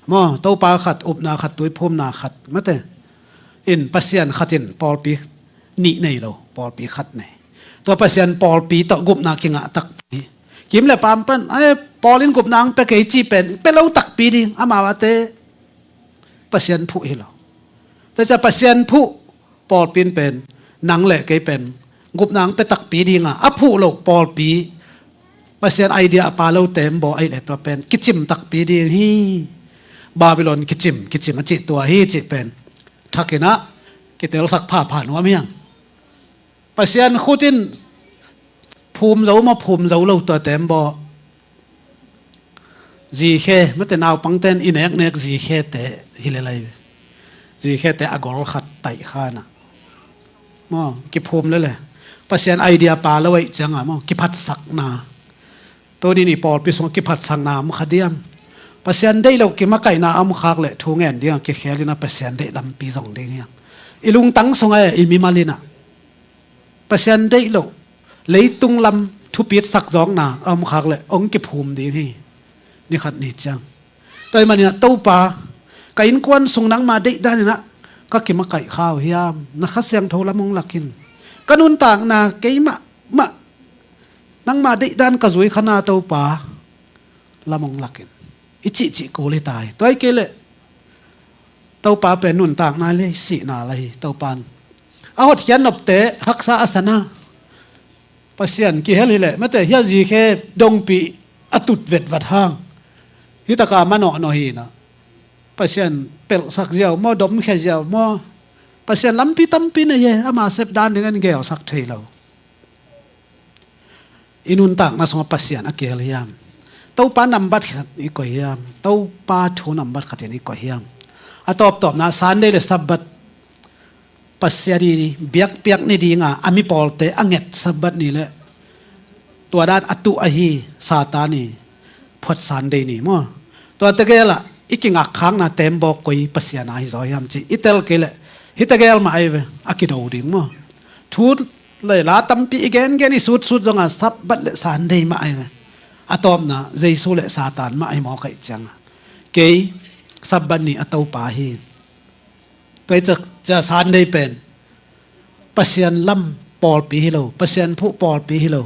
Maw, Topa khat, upna khat, tuiphumna khat, mate. In Pasian khat in pawlpi nih nei lo, pawlpi khat nei. Tua Pasian pawlpi tawh gupna kingah takpi. Kim le pam pan, ai, Paul in gupna ang pia kei ci pen, pia lo takpi ding, amau ate Pasian phuh hi lo. Tua ciah Pasian phuh pawlpi in pen, nang le kei pen, gupna ang pia takpi ding a, a phuh lo pawlpi, Pasian idea a pha lo tembaw ahileh tua pen kicim takpi ding hi. Babylon kicim, kicim a cih tua hi cih pen thakin ah kitelsak phapha nuam hi hang. Pasian khut in phum zo maw, phum zo lo tua tembaw. Zikhe, mate, naupangte in i neknek zikhete hi lel ai ve. Zikhete a gol khat taih khan ah, maw, kiphum lel e. Pasian idea pha lo ahih ciangin, maw, kiphatsakna. Tuni-in i pawlpi sungah kiphatsakna om kha diam? Pasian deih loh kimakaihna a om khak leh thu ngen ding a kikhel in ah Pasian deih lampi zong ding hi hang. I lungtang sungah, i mimal in ah Pasian deih loh, leitung lam thupitsak zawkna a om khak leh hong kiphum ding hi. Ni khat ni ciang. Tua ahih manin ah, Topa, ka innkuan sung nangma deih dan in ah ka kimakaih kha uh hiam? Na Kha Siangtho lam hong lak in. Ka nuntakna keimah mah nangma deih dan ka zui kha na, Topa, lam hong lak in. I cihcih kul hi ta hi. Tua hi kei leh Topa pen nuntakna le sihna la hi, Topa in. A hotkhiat nopte haksa a sa na. Pasian kihel hi leh, mate, hiah zikhe dongpi a tut vetvat hang. Hi taka manawh nawh hi na. Pasian pelhsak ziau maw, domkhia ziau maw. Pasian lampi tampi nei e, ama sep dan dingin gelsak thei lo. I nuntakna sungah Pasian a kihel hiam? Topa nambat khat i koih hiam? Topa thu nambat khat in i koih hiam? A tawptawpna, Sunday le Sabbath Pasian i biakpiak ni dinga a mipawlte a nget Sabbath ni le tua dan a tuh ahi Satan i phuat Sunday ni maw. Tua tegel ah i kingakkhakna tembaw koi Pasian a hi zaw hiam cih i tel kei leh, hi tegel mah ahi ve, a kido ding maw. Thu le la tampi i gengen, i sutsut zongah Sabbath le Sunday mah ahi ve. A tawpna Jesu le Satan mah ahi mawk ahih ciangin, kei Sabbath ni a Topa hi. Tua hi ciah, ciah Sunday pen Pasian lam pawlpi hi lo, Pasian phuh pawlpi hi lo.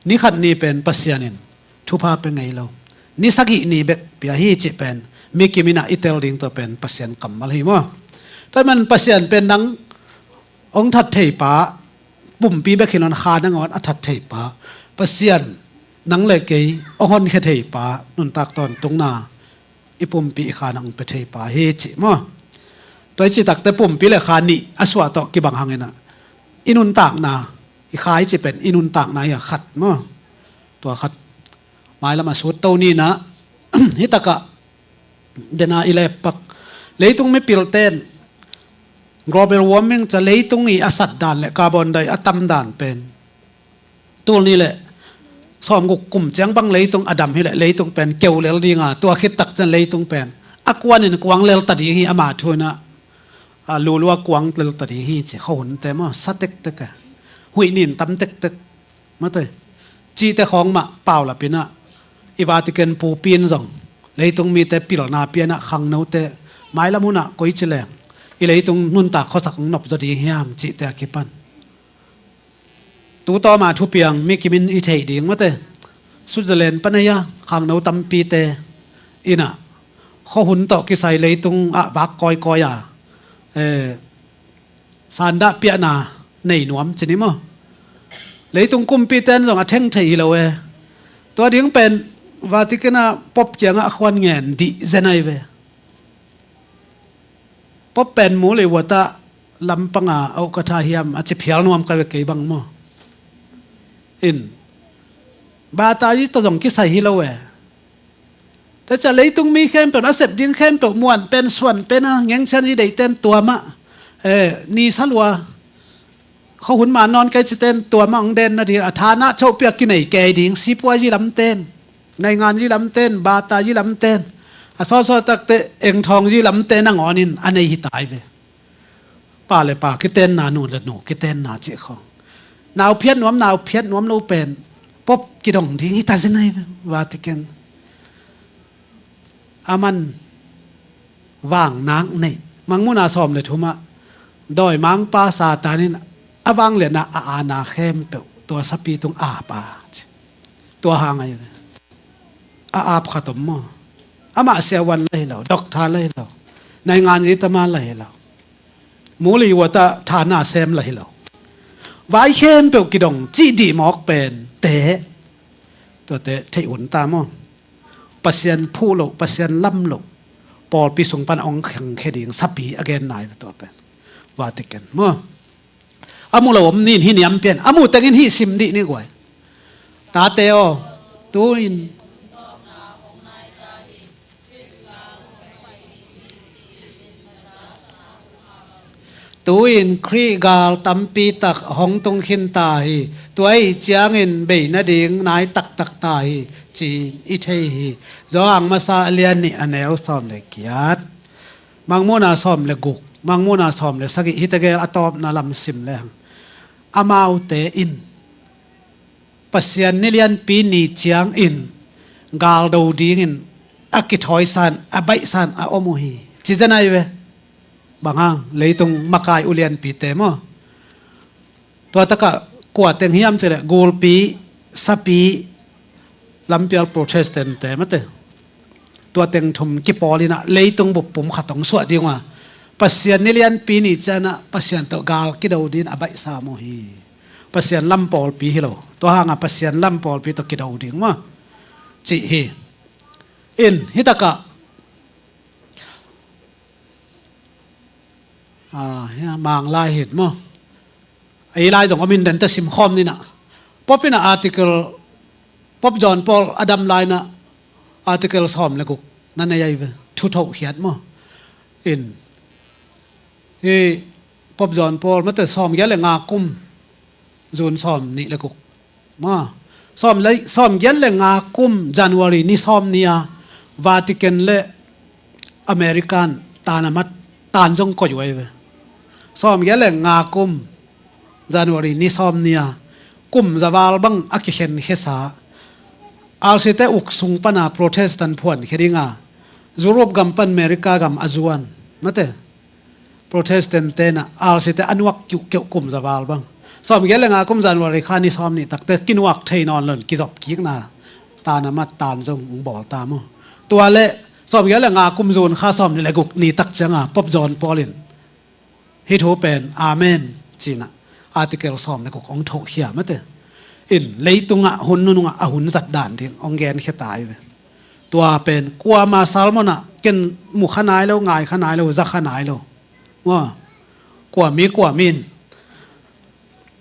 Ni khat ni pen Pasian in thupha pia ngei lo. Ni sagih ni bek pia hi cih pen mi kim in ah i tel ding tua pen Pasian kammal hi maw. Tua ahih man Pasian pen nang hong that thei pa, pumpi bek hi lo in, Kha nangawn a that thei pa, Pasian nang le kei hong honkhia thei pa, nuntak tawntungna i pumpi i Kha nang hong pia thei pa hi cih maw. Tua i cih takte pumpi le Kha nih a suah tawh kibang hang in ah, i nuntakna, i Kha i cih pen i nuntakna hi a khat maw. Tua khat mailam a sut to ni in ah, hi takah dena i leppak. Leitung mipilte in global warming ciah leitung i a sat dan le carbon dioxide a tam dan pen, tul nih le sawmguk kum ciang bang leitung a dam hi leh leitung pen keu lel ding a, tua khit tak ciang leitung pen a kuan in kuang lel ta ding hi, ama thu in ah, a, lulu a kuang lel ta ding hi ci, khuahunte maw, sa tektek e, huih nin tam tektek. Mate, cihte khawng mah paulap in ah, i Vatican pupi in zong leitung mite pilna pia in ah, khangnote mailam hun ah koici leng i leitung nuntak khuasak hong nop zaw ding hiam cihte a kipan. Tu tawma thupiang mi kim in i theih ding, mate, Switzerland pan ahi a khangno tampite in ah, khuahun tawh kisai leitung ah vak kawikawi a, eh, sandah piahna nei nuam ci ni maw. Leitung kumpite in zong a theng thei hi lo e. Tua ding pen Vatican ah Pope kiangah a khuan ngen dih zen ahi ve. Pope pen mu lei uatah lampanga a uh ka tha hiam a ci phial nuam ka ve kei bang maw. In, batayi tawh zong kisai hi lo e. Tua ciah leitung mi khempeuh, a sep ding khempeuh, muan pen, suan pen a, ngengsian yi deihten tua mah, eh, ni sa lua, khuahun ma nawn kei citen tua mah hong den nading a, thanah chopiak kinei kei ding, sipuayi lamten, nainganyi lamten, batayi lamten, a sawlsawltakte engthawnyi lamten a ngawnin a nei hi ta hi ve. pa le pa kitenna, nu le nu kitenna cih khawng. Nau phiat nuam, nau phiat nuam lo pen Pope kidong ding hi ta zen ai, Vatican. Aman vang nak neih. Mangmuhna sawm le thum ah dawimangpa Satan in a vangliatna, a aana khempeuh tua sapi tung ap a ci. Tua hang ai ve. A ap khat om maw. Amah siavuan la hi lo, doctor la hi lo, naingan zi tama la hi lo, muli wata thana sem la hi lo. Vai khempeuh kidong cih dih mawk pen te. Tuate theih hun ta maw. Pasian phuh loh, Pasian lam loh pawlpi sung pan a hong khangkhia ding sapi a gen nai ve tua pen. Vatican maw. A mu lo om ni in hih niam pian, a mu tengin hih sim dih ni guai. Tate aw, tu-in Tu-in Khrih gal tampi tak hong tung khin ta hi. Tua ahih ciangin bei nading nai taktak ta hi, ci-in i thei hi. Johan masa a lian nih a neu sawm le giat. Mangmuhna sawm le guk, Mangmuhna sawm le sagih, hihte gel a tawpna lam sim leng, amaute in Pasian ni lianpi ni ciangin galdo dingin a kithawisan, a baihsan a om uh hi, ci zen ai ve. Bang hang, leitung makai ulianpite maw. Tua takah kua teng hiam cih leh gulpi, sapi, lampial Protestant-te mate. Tua teng thum kipawl inah leitung bup pum khat hong suah ding uh a, Pasian ni lianpi ni ciangah Pasian tawh gal kido dingin a baihsa maw hi. Pasian lam pawlpi hi lo. Tua hangah Pasian lam pawlpi tawh kido ding maw, cih hi. In, hih takah Ah, hia, Manglai hin maw. Ei lai zong om in, dante simkhawm ninah. Pope inah article, Pope John Paul a dam lai inah article sawm le guk na nei ai ve. Thu thohkhiat maw. In. Hi Pope John Paul mate sawm giat le nga kum June sawm nih le guk. Ma, sawm le, sawm giat le nga kum January ni sawm ni-a Vatican le American tan a mat tan zong koih uh ai ve. Sawm giat le nga kum January ni sawm ni-a kum za val bang a kikhen khesa. Alsite uk sung pana Protestant phuankhia dinga Europe gam pan America gam a zuan mate. Protestant tenah alsite a nuak kiuhkeuh kum za val bang. Sawm giat le nga kum January kha ni sawm nih takte kinuak thei nawn loin kizop kikna tan a mat tan zong hong bawl ta maw. Tua le sawm giat le nga kum June kha sawm nih le guk ni tak cianga Pope John Paul in hih thu pen amen cinah article sawm le guk hong thohkhia mate. In leitungah hun nunungah a hun zat dan ding hong genkhia ta ai ve. Tua pen kuama sermon ah ken mu kha nai lo, ngai kha nai lo, za kha nai lo. Maw, kua mi, kua mi in,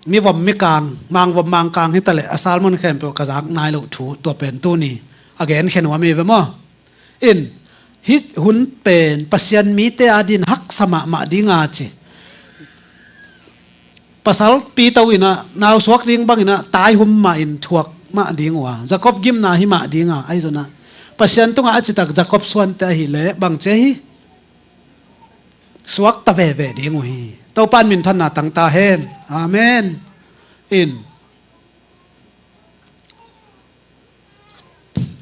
mi vom mi kang, mang vom mang kang hi taleh a sermon khempeuh ka zak nai lo thu tua pen tuni a genkhen uh a mi ve maw. In, hih hun pen Pasian mite a din haksa mahmah dinga ci. Pasal pito inah nausuak ding banginah taihum mahin thuak mah ding uh a, Jacob gimna hi mah dinga ahi zonah Pasian tungah a citak Jacob suante ahileh bangci ahi suakta veve ding uh hi. Topan minthanna tangta hen. Amen. In,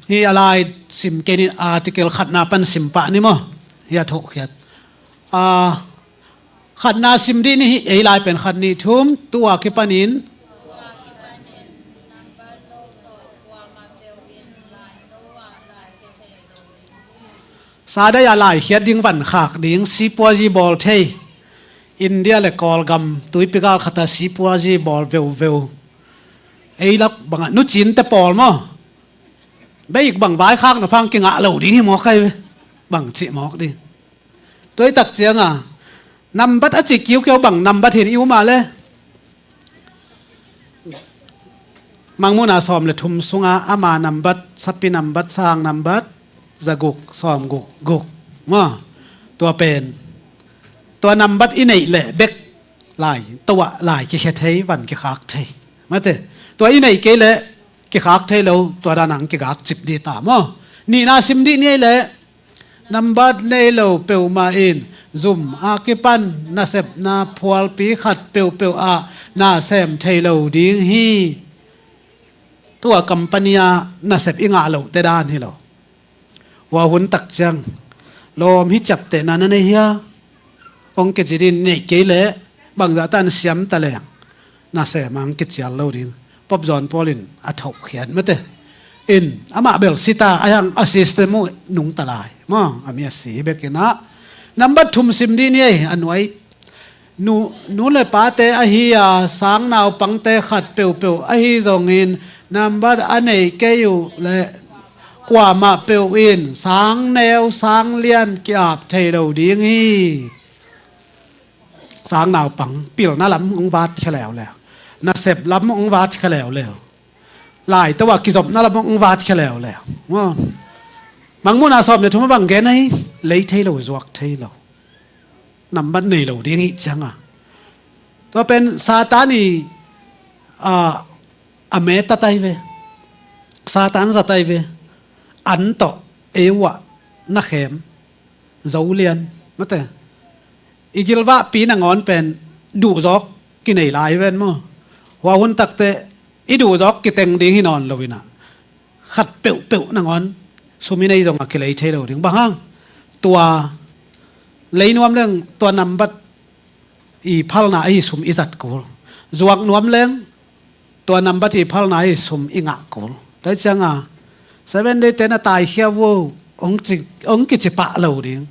hi a lai sim kei ni, article khatna pan sim pah ni maw. Hi a thohkhiat. Ah, khatna sim dih ni hi. Ei lai pen khat nih thum tua kipanin Sadai a laikhiat ding van khak ding sipuazi bawl thei. India le Kawlgam tuipi gal khata sipuazi bawl veuveu. Ei lak bangah nucinte pawl maw. Beik bang vaikhak na phang kingah lo ding hi mawk ai ve. Bang cih mawk ding. Tuaitak cianga nambat a ci kiukiu bang nambat hin i um a le. Mangmuhna sawm le thum sunga ama nambat, sapi nambat, sang nambat, zaguk, sawm guk, guk. Maw, tua pen tua nambat i neih leh bek lai, tua lai kikhia thei, van kikhak thei. Mate, tua i neih kei leh kikhak thei lo, tua danang kigak cip dih ta maw. Nihna sim dih ni ei leh Nambat nei lo peuhmah in zum a kipan nasepna phualpi khat peuhpeuh ah na sem thei lo ding hi. Tua company ah nasep i ngah lohte dan hi lo. Hua hun tak ciang lawm hi ciaptehna na nei hia? Hong kici ding, neih kei leh bangzah tan siam ta leng nasem ah hong kicial lo ding. Pope John Paul in a thokhiat mate. In amah bel sita a hiang a system uh nungta lai maw, a mi a si hi bekin ah. Nambat thum sim dih ni ei, a nuai. Nu, nu le pate ahi a sang naupangte khat peuhpeuh ahi zongin nambat a neih kei uh leh kuamah peuh in sang neu sang lian ki-ap thei lo ding hi. Sang naupang pilna lam hong vat khia leuleu, nasep lam hong vat khia leuleu, laito ah kizopna lam hong vat khia leuleu. Mangmuhna sawm le thum ah bang gen ahi? Lei thei lo, zuak thei lo, nambat nei lo ding hi ciang a. Tua pen Satan i, a, a method ahi ve. Satan zat ahi ve. An tawh ei uh ah na khem zo lian mate. I gilvahpi nangawn pen duhzawk kinei lai ven maw. Hua hun takte i duhzawk kiteng ding hi nawn lo in ah, khat peuhpeuh nangawn sum i nei zong a kilei thei lo ding. Bang hang? Tua lei nuam leng tua nambat i phalna ahi sum i zat kul. Zuak nuam leng tua nambat i phalna ahi sum i ngah kul. Tua ciang a Seven Day te na taikhia uh hong ci, hong kici pah lo ding.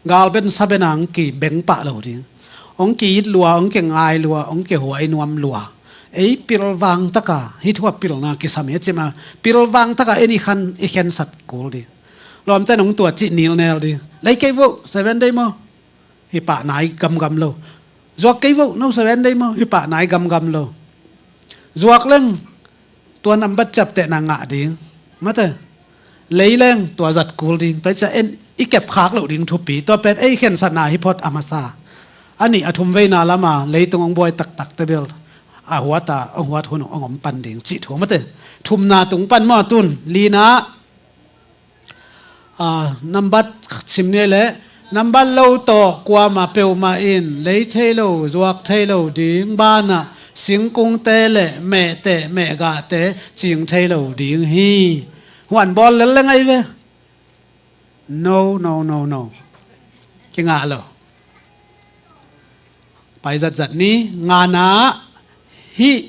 Galben saben a hong kibeng pah lo ding. Hong ki-it lua, hong kingai lua, hong kihuai nuam lua. Ei pilvang taka hih thu a pilna kisam hi a cih mah, pilvang taka en i khan i khensat kul ding. Lawmte in hong tua cih nilnel ding. Lei kei vo, Seven Day maw? Hi pah nai gamgam lo. Zuak kei vo, no Seven Day maw? Hi pah nai gamgam lo. Zuak leng tua nambat ciaptehna ngah ding mate. Lei leng tua zat kul ding. Tua ciang en i kepkhak loh ding thupi. Tua pen ei khensatna hi phot a masa. A nih a thum veina lam a leitung hong buai taktakte bel a huat a, hong huat hun hong om pan ding cih thu mate. Thumna tung pan maw tun. Lina, a, nambat sim ni leh, nambat lo tawh kuamah peuhmah in lei thei lo, zuak thei lo ding banah singkungte le mehteh mehgahte cing thei lo ding hi. Huan bawl lel leng ahi ve. No, no, no, no. Kingah lo. Pai zatzat ni. Ngana, hih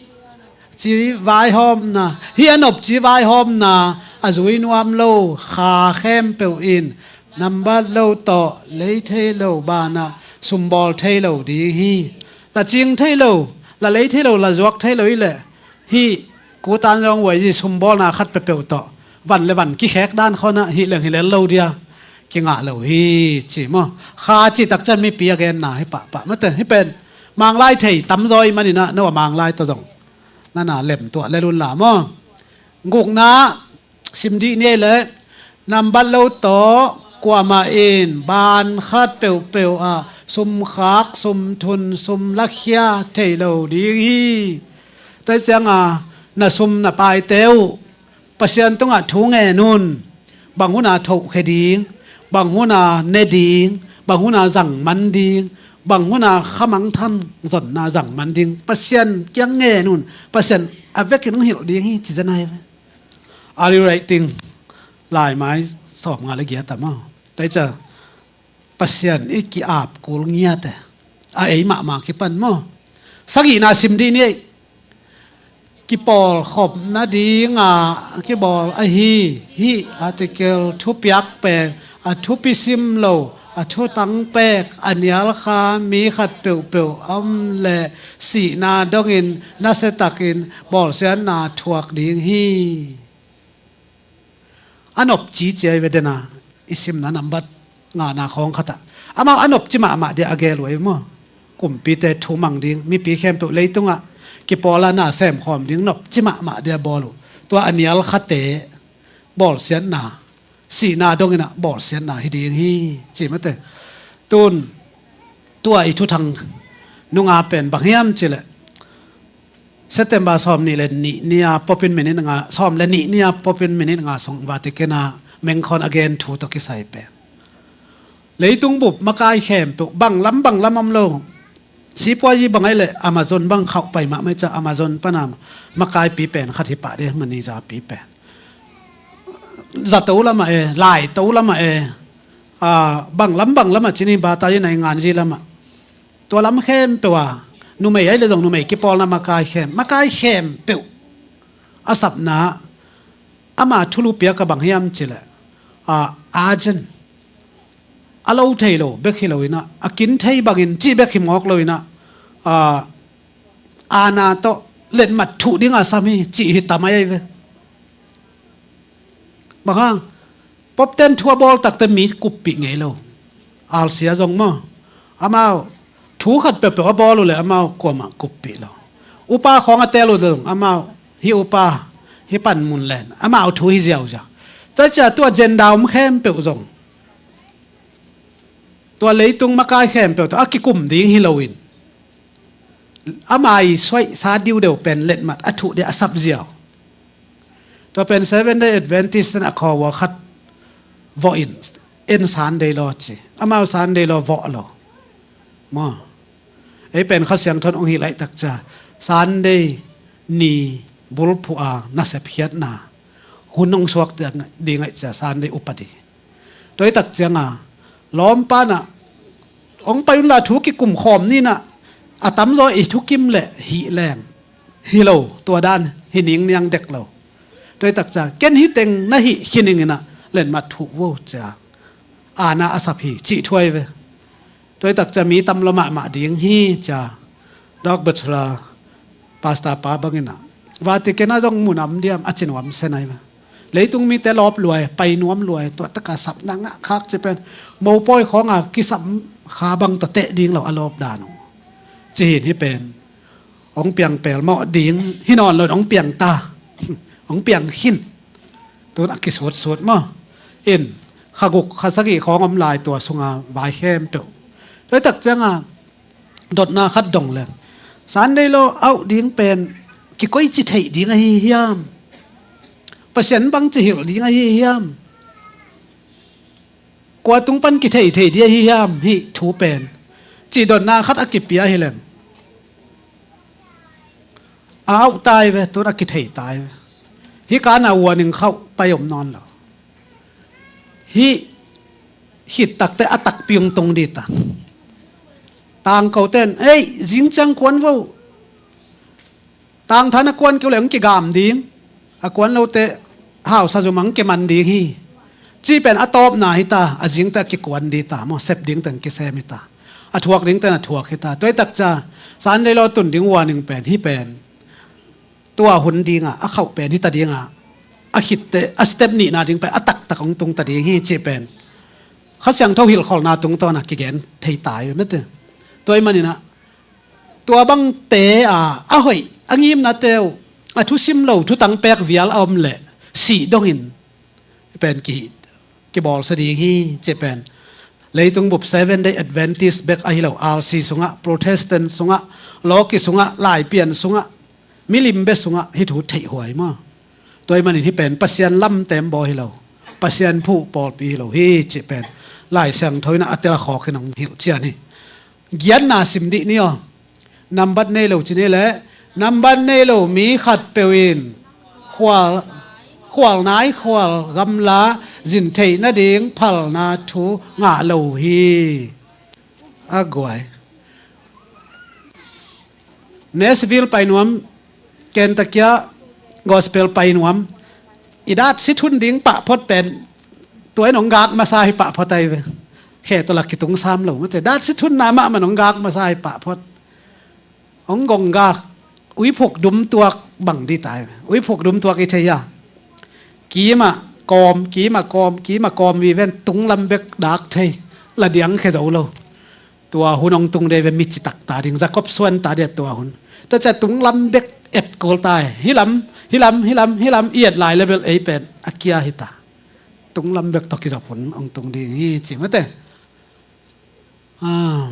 ci vaihawmna, hih a nopci vaihawmna a zui nuam lo kha khempeuh in nambat lo tawh lei thei lo banah sumbawl thei lo ding hi. La cing thei lo, la lei thei lo, la zuak thei lo hi leh hih kutan zong huai zi sumbawlna khat peuhpeuh tawh van le van kikhek dan khawng ah hih leng hi lel lo dia, kingah lo hi ci maw. Kha cih tak ciang mipi a genna hi pahpah mate. Hih pen Manglai thei tamzaw i manin ah no a Manglai tawh zong na na lem tuah lel un la maw. Gukna sim dih ni leh, nambat lo tawh kuamah in ban khat peuhpeuh ah sumkhak, sumthun, sum lakhia thei lo ding hi. Tua ciang a na sum na paite uh Pasian tungah thu ngen un. Bang hun a thohkhe ding, bang hun a ne ding, bang hun a zang man ding, bang hun a kha mangthang zonna zang man ding, Pasian kiang ngen un. Pasian a vekin hong hilh ding hi ci zen ahi ve. Are you writing? Laimai sawmnga le giat a maw. Tua ciang Pasian i ki-ap kul ngiat e. A ei mahmah kipan maw. Sagihna sim dih ni ei. Kipawlkhop nadinga kibawl ahi hih article thupiak pen a thupi sim lo, a thutang pek, a nialkha mi khat peuhpeuh a om leh sihna dongin nasiatakin bawlsiatna thuak ding hi. A nopci ci ahi ve dena i simna nambat ngana khawng khatah. Amau a nopci mahmah dia a gel uh ahi maw. Kumpite thumang ding, mipi khempeuh leitungah kipawl a na semkhawm ding nopci mahmah dia bawl uh. Tua a nialkhate bawlsiatna, sihna dongin ah bawlsiatna hi ding hi ci mate. Tun tua i thuthang nunga pen bang hiam cileh September sawm nih le nih ni-a popin minit nga, sawm le nih ni-a popin minit nga sung Vatican a mengkhon a gen thu tawh kisai pen Leitung bup makai khempeuh, bang lam bang lam om lo. Sipuayi bang ai leh Amazon bang khauh pai mahmah i ca, Amazon pana makaipi pen khat hi pah dih, manizapi pen. Zato lamah e, laito lamah e, a, bang lam bang lamah cini bata i nai nganzi lamah. Tua lam khempeuh a, numei ai leh zong numei kipawlna makai khem, makai khempeuh a sapna, ama thulu piak a bang hiam cileh, a, urgent. A lo thei lo bek hi lo inah, a kin thei bangin cih bek hi mawk lo inah, a, aana tawh letmat thuh dinga sam hi cih hi tamai ai ve. Bang hang, popten thu a bawl takte mi kuppih ngei lo. Alsia zong maw, amau thu khat peuhpeuh a bawl uh leh amau kuamah kuppih lo. Upa khawng a teel uh zong amau, hih upa, hih panmun len, amau thu hi ziauziau. Tua cia tua agenda om khempeuh zong, tua leitung makai khempeuh tawh a kikum ding hi loin, ama i suaihsa diudeu pen letmat a thuh dia a sap ziau. Tua pen Seven Day Adventist ten a khawua khat vawh in, en Sunday law ci. Amau Sunday law vawh lo. Maw. Ei pen Kha Siangtho in hong hilh laih tak cia, Sunday ni bulphuh a nasep khiatna hun hong suak ding aih cia, Sunday upadi. Tua i tak cianga lawmpa inah hong pai unla thu kikum khawm ni inah, a tamzaw i thukim leh hih leng hi lo, tua dan hi ningniang dek lo. Tua i tak cia, ken hih teng na hih hi ning inah letmat thuh vo cia, aana a sap hi cih thu ai ve. Tua i tak cia mi tam lo mahmah ding hi cia, Doc Batchelor pastor pa bang inah, Vatican ah zong mun a om diam a ci nuam sen ai ve. Leitung mite lawp luai, pai nuam luai, tua taka sapna ngah khak ci pen, mopawi khawnga kisam kha bang tawh teh ding lo a lawp dan uh. Ci hi in hih pen hong piang pelmawh ding hi nawn lo in hong piang ta, hong piang khin. Tun a kisutsut maw. In, kha guk kha sagih khawng om lai tua sunga vai khempeuh. Tua i tak cianga dotna khat dong leng, Sunday law auh ding pen kikoici theih ding ahi hiam? Pasian bangci hilh ding ahi hiam? Kua tung pan kithei thei ding ahi hiam hih thu pen? Cih dotna khat a kipia hi leng, a auh tai ve, tun a kithei tai ve. Hih kana warning khauh pai om nawn lo. Hih khit takte a takpi hong tung dita. Tangkote in, ei, zing ciang kuan vo. Tangthan a kuan keu le hong kigam ding. A kuan lote hausa zum hong kiman ding hi. Cih pen a tawpna hita, a zingte a kikuan dita maw, sep dingte hong kisem hita. A thuak dingte a thuak hita. Tua i tak cia, Sunday law tun ding warning pen, hih pen tua hun dinga a khauh pen hita dinga, a khitte, a step nihna ding pen a taktak hong tungta ding hi cih pen Kha Siangtho hilhkholhna tungtawna kigen thei tai mete. Tua i maninah tua bangte a, a hoih, a ngimnate uh, a thusim lo, thutang pek vial a om leh sih dongin pen ki, kibawlsia ding hi cih pen leitung bup Seven Day Adventist bek ahi lo, R C sungah, Protestant sungah, lawki sungah, laipian sungah, milim bek sungah hih thu theihhuai maw. Tua i manin hih pen Pasian lamtem baw hi lo, Pasian phuh pawlpi hi lo hi cih pen Lai Siangtho inah a tel a khawkin hong hilh cian hi. Giatna sim dih ni aw. Nambat nei lo ci ni leh, nambat nei lo mi khatpeuh in khual, khual nai khual gamla zin theih nading phalna thu ngah lo hi. A guai. Nashville pai nuam, Kentucky ah gospel pai nuam. I dat sit hun ding pah phot pen tua in hong gak masa hi pah phot ai ve. Khe tawh lak kitung sam lo mate. Dat sit hun na mahmah hong gak masa hi pah phot. Hong gong gak, uiphuk dum tuak bang dih tai ve. Uiphuk dum tuak i thei a, kimah kawm, kimah kawm, kimah kawm viven tunglam bek dak thei. La diang khe zo lo. Tua hun hong tung dei ve, mi citak ta ding, Jacob suan ta ding tua hun. Tua cia tunglam bek et kul tai. Hilam, hilam, hilam, hilam i et lai level ei pen a kia hita. Tunglam bek tawh kizop hun hong tung ding hi ci mate. Ah.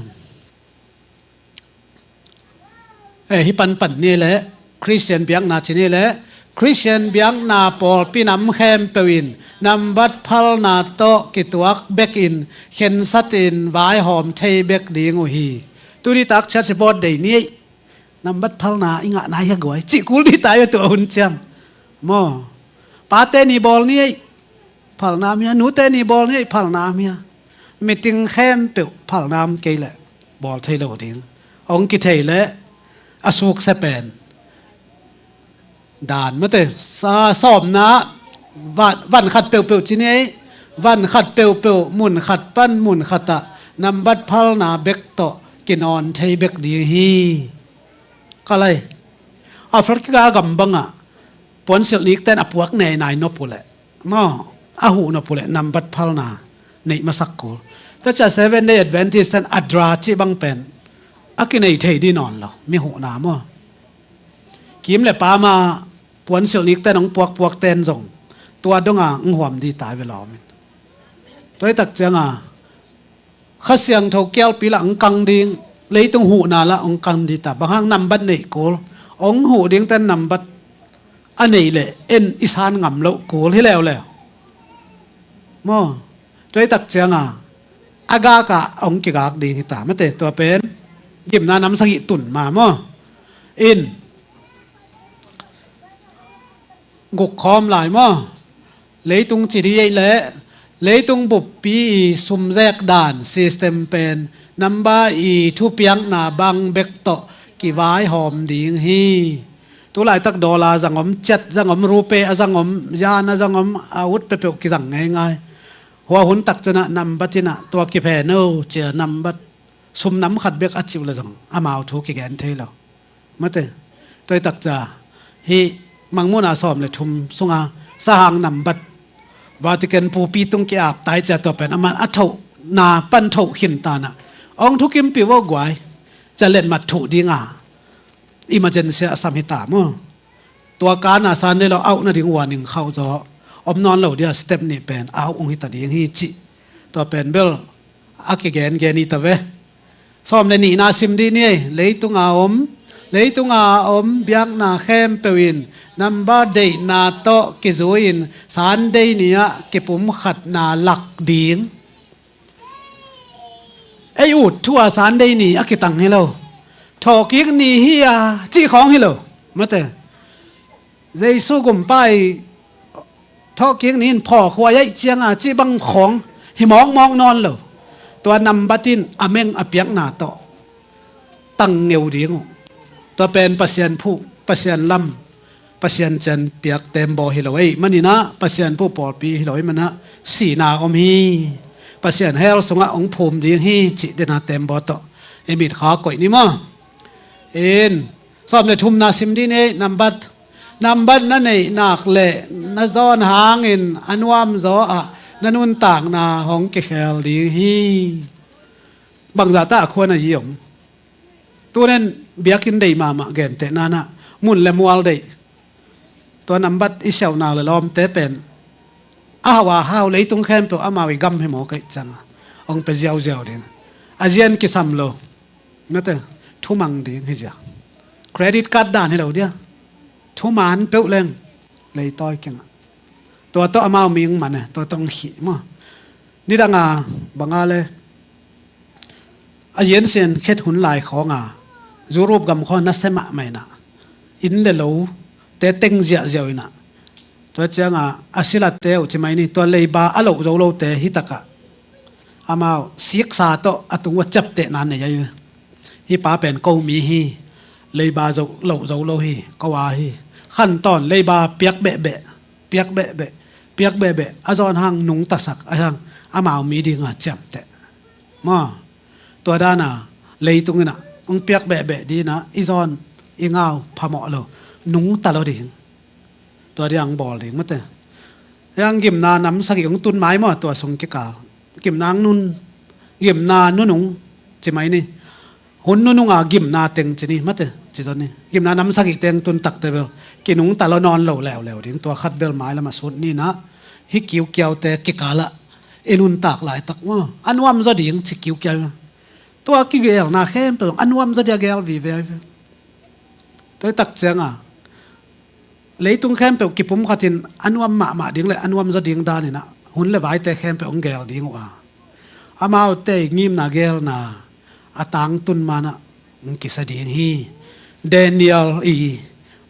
Eh, hi panpan ni leh, Christian biakna ci ni leh, Khristian biakna pawlpi nam khempeuh in nambat phalna tawh kituak bekin khensatin vaihawm thei bek ding uh hi. Tuni tak church board dei ni ei. Nambat phalna i ngah nai hia guai. Cih kul dih tai a tua hun ciang. Maw. Pate ni bawl ni ei. Phalna mia. Nute ni bawl ni ei. Phalna mia. Meeting khempeuh phalna om kei leh bawl thei lo ding. Hong kithei leh a sukse pen dan mate sa sawmna van, van khat peuhpeuh ci ni ei. Van khat peuhpeuh mun khat pan mun khatah nambat phalna bek tawh kinawn thei bek ding hi. Kalai Africa gam bangah puansilh nikten a puak nei nai nop uh leh maw a huh nop uh leh nambat phalna neih masak kul. Tua ciah Seven Day Adventist ten a dra cih bang pen a kinei thei dih nawn lo mi huhna maw. Kim le pama puansilh nikten hong puakpuak ten zong tua donga hong huam dih tai ve lawm in. Tua hi tak cianga Kha Siangtho kialpi lah hong kang ding, leitung huhna lah hong kang dih ta. Bang hang nambat neih kul, hong huh dingten nambat a neih leh en i san ngam loh kul hi leuleu. Maw, tua hi tak cianga a gaka hong kigak ding hi ta. Mate tua pen gimna nam sagih tun ma maw. In guk khawm lai maw. Leitung ci dih ei leh leitung buppi i sumzek dan system pen namba i thupiakna bang bek tawh kivaihawm ding hi. Tulaitak dollar zang om, ciat zang om, rupe a zang om, yan a zang om, a ut peuhpeuh kizang ngeingai. Hua hun tak cianah nambat inah tua kiphen o cia nambat sum nam khat bek a cih uh le zong amau thu kigen thei lo. Mate tua hi tak cia hih Mangmuhna sawm le thum sunga sahang nambat Vatican pupi tung ki-ap tai cia tua pen aman a thohna pan thoh khin tanah hong thukimpih uh guai. Cia letmat thuh dinga emergency a sam hi ta maw. Tua kana Sunday lo auh nading warning khauh zaw om nawn lo dia step nih pen auh hong hi ta ding hi cih tua pen bel a kigengen hi ta ve. Sawm le nihna sim dih ni ei. Leitunga om, leitunga om biakna khempeuh in namba deihna tawh kizui-in Sunday ni-ah kipumkhatna lak ding. Ei ut thu-a Sunday ni a kitang hi lo. Thawhkik ni hi-a cih khawng hi lo. Mate Jesu gumpa i thawhkik ni in phawkhuai aih cianga cih bang khawng hi mawkmawk nawn lo. Tua nambat in a meng a piakna tawh tang ngeu ding uh. Tua pen Pasian phuh, Pasian lam, Pasian cian piak tembaw hi lo ei maninah Pasian phuh pawlpi hi lo ei manah sihna om hi. Pasian hell sungah hong phum ding hi cih dena tembaw tawh i mitkha koih ni maw. In sawm le thumna sim dih ni ei. Nambat, nambat na neih nak leh na zawn hangin a nuamzaw ah na nuntakna hong kikhel ding hi. Bangzah ta a khuan a yi om. Tunen biakinn deih mahmah genteh nanah mun le mual deih. Tua nambat i siauhnak le lawmte pen a hau a hau leitung khempeuh amau i gam hi maw kaih cianga hong pe ziauziau ding. A zian kisam lo. Nate thumang ding hi zia. Credit card dan hi lo dia. Thuman peuh leng leitawi kingah. Tua tawh amau ming man e, tua tawh hong khih maw. Nidanga banga le a yiansian khet hun lai khawnga Europe gam khaw na se mahmah inah inn le lo te teng ziahziau inah tua cianga a silate uh ci mai ni tua leiba a loh zo lote hitakah amau siksa tawh a tung uh a ciaptehna nei ahi ve. Hih pa pen ko mi hi. Leiba zo loh zo lo hi. Ko a hi. Khantawn leiba piak behbeh, piak behbeh, piak behbeh a zawn hang nungtasak a hang amau mi dinga ciamteh. Maw, tua dana leitung inah hong piak behbeh dinah i zawn i ngau phamawh lo. Nungta lo ding. Tua diang bawl ding mate. Yang gimna nam sagih hong tun mai maw tua sung kikal. Gimna hong nun, gimna nunung ci mai ni. Hun nununga gimna teng ci ni mate ci zaw ni. Gimna nam sagih teng tun takte bel kinungta lo nawn lo leuleu ding. Tua khat bel mailam a sut ninah hih kiukiaute kikalah i nuntak laitak maw a nuamzaw ding ci kiukiau. Tua kigelna khempeuh a nuamzaw dia gel vive. Tua hi tak cianga Leitung khempeuh kipumkhatin a nuam mahmah ding le a nuam zaw ding danin ah hun le vaite khempeuh hong geel ding uh a, amaute i ngimna geelna a tangtun manah hong kisa ding hi. Daniel i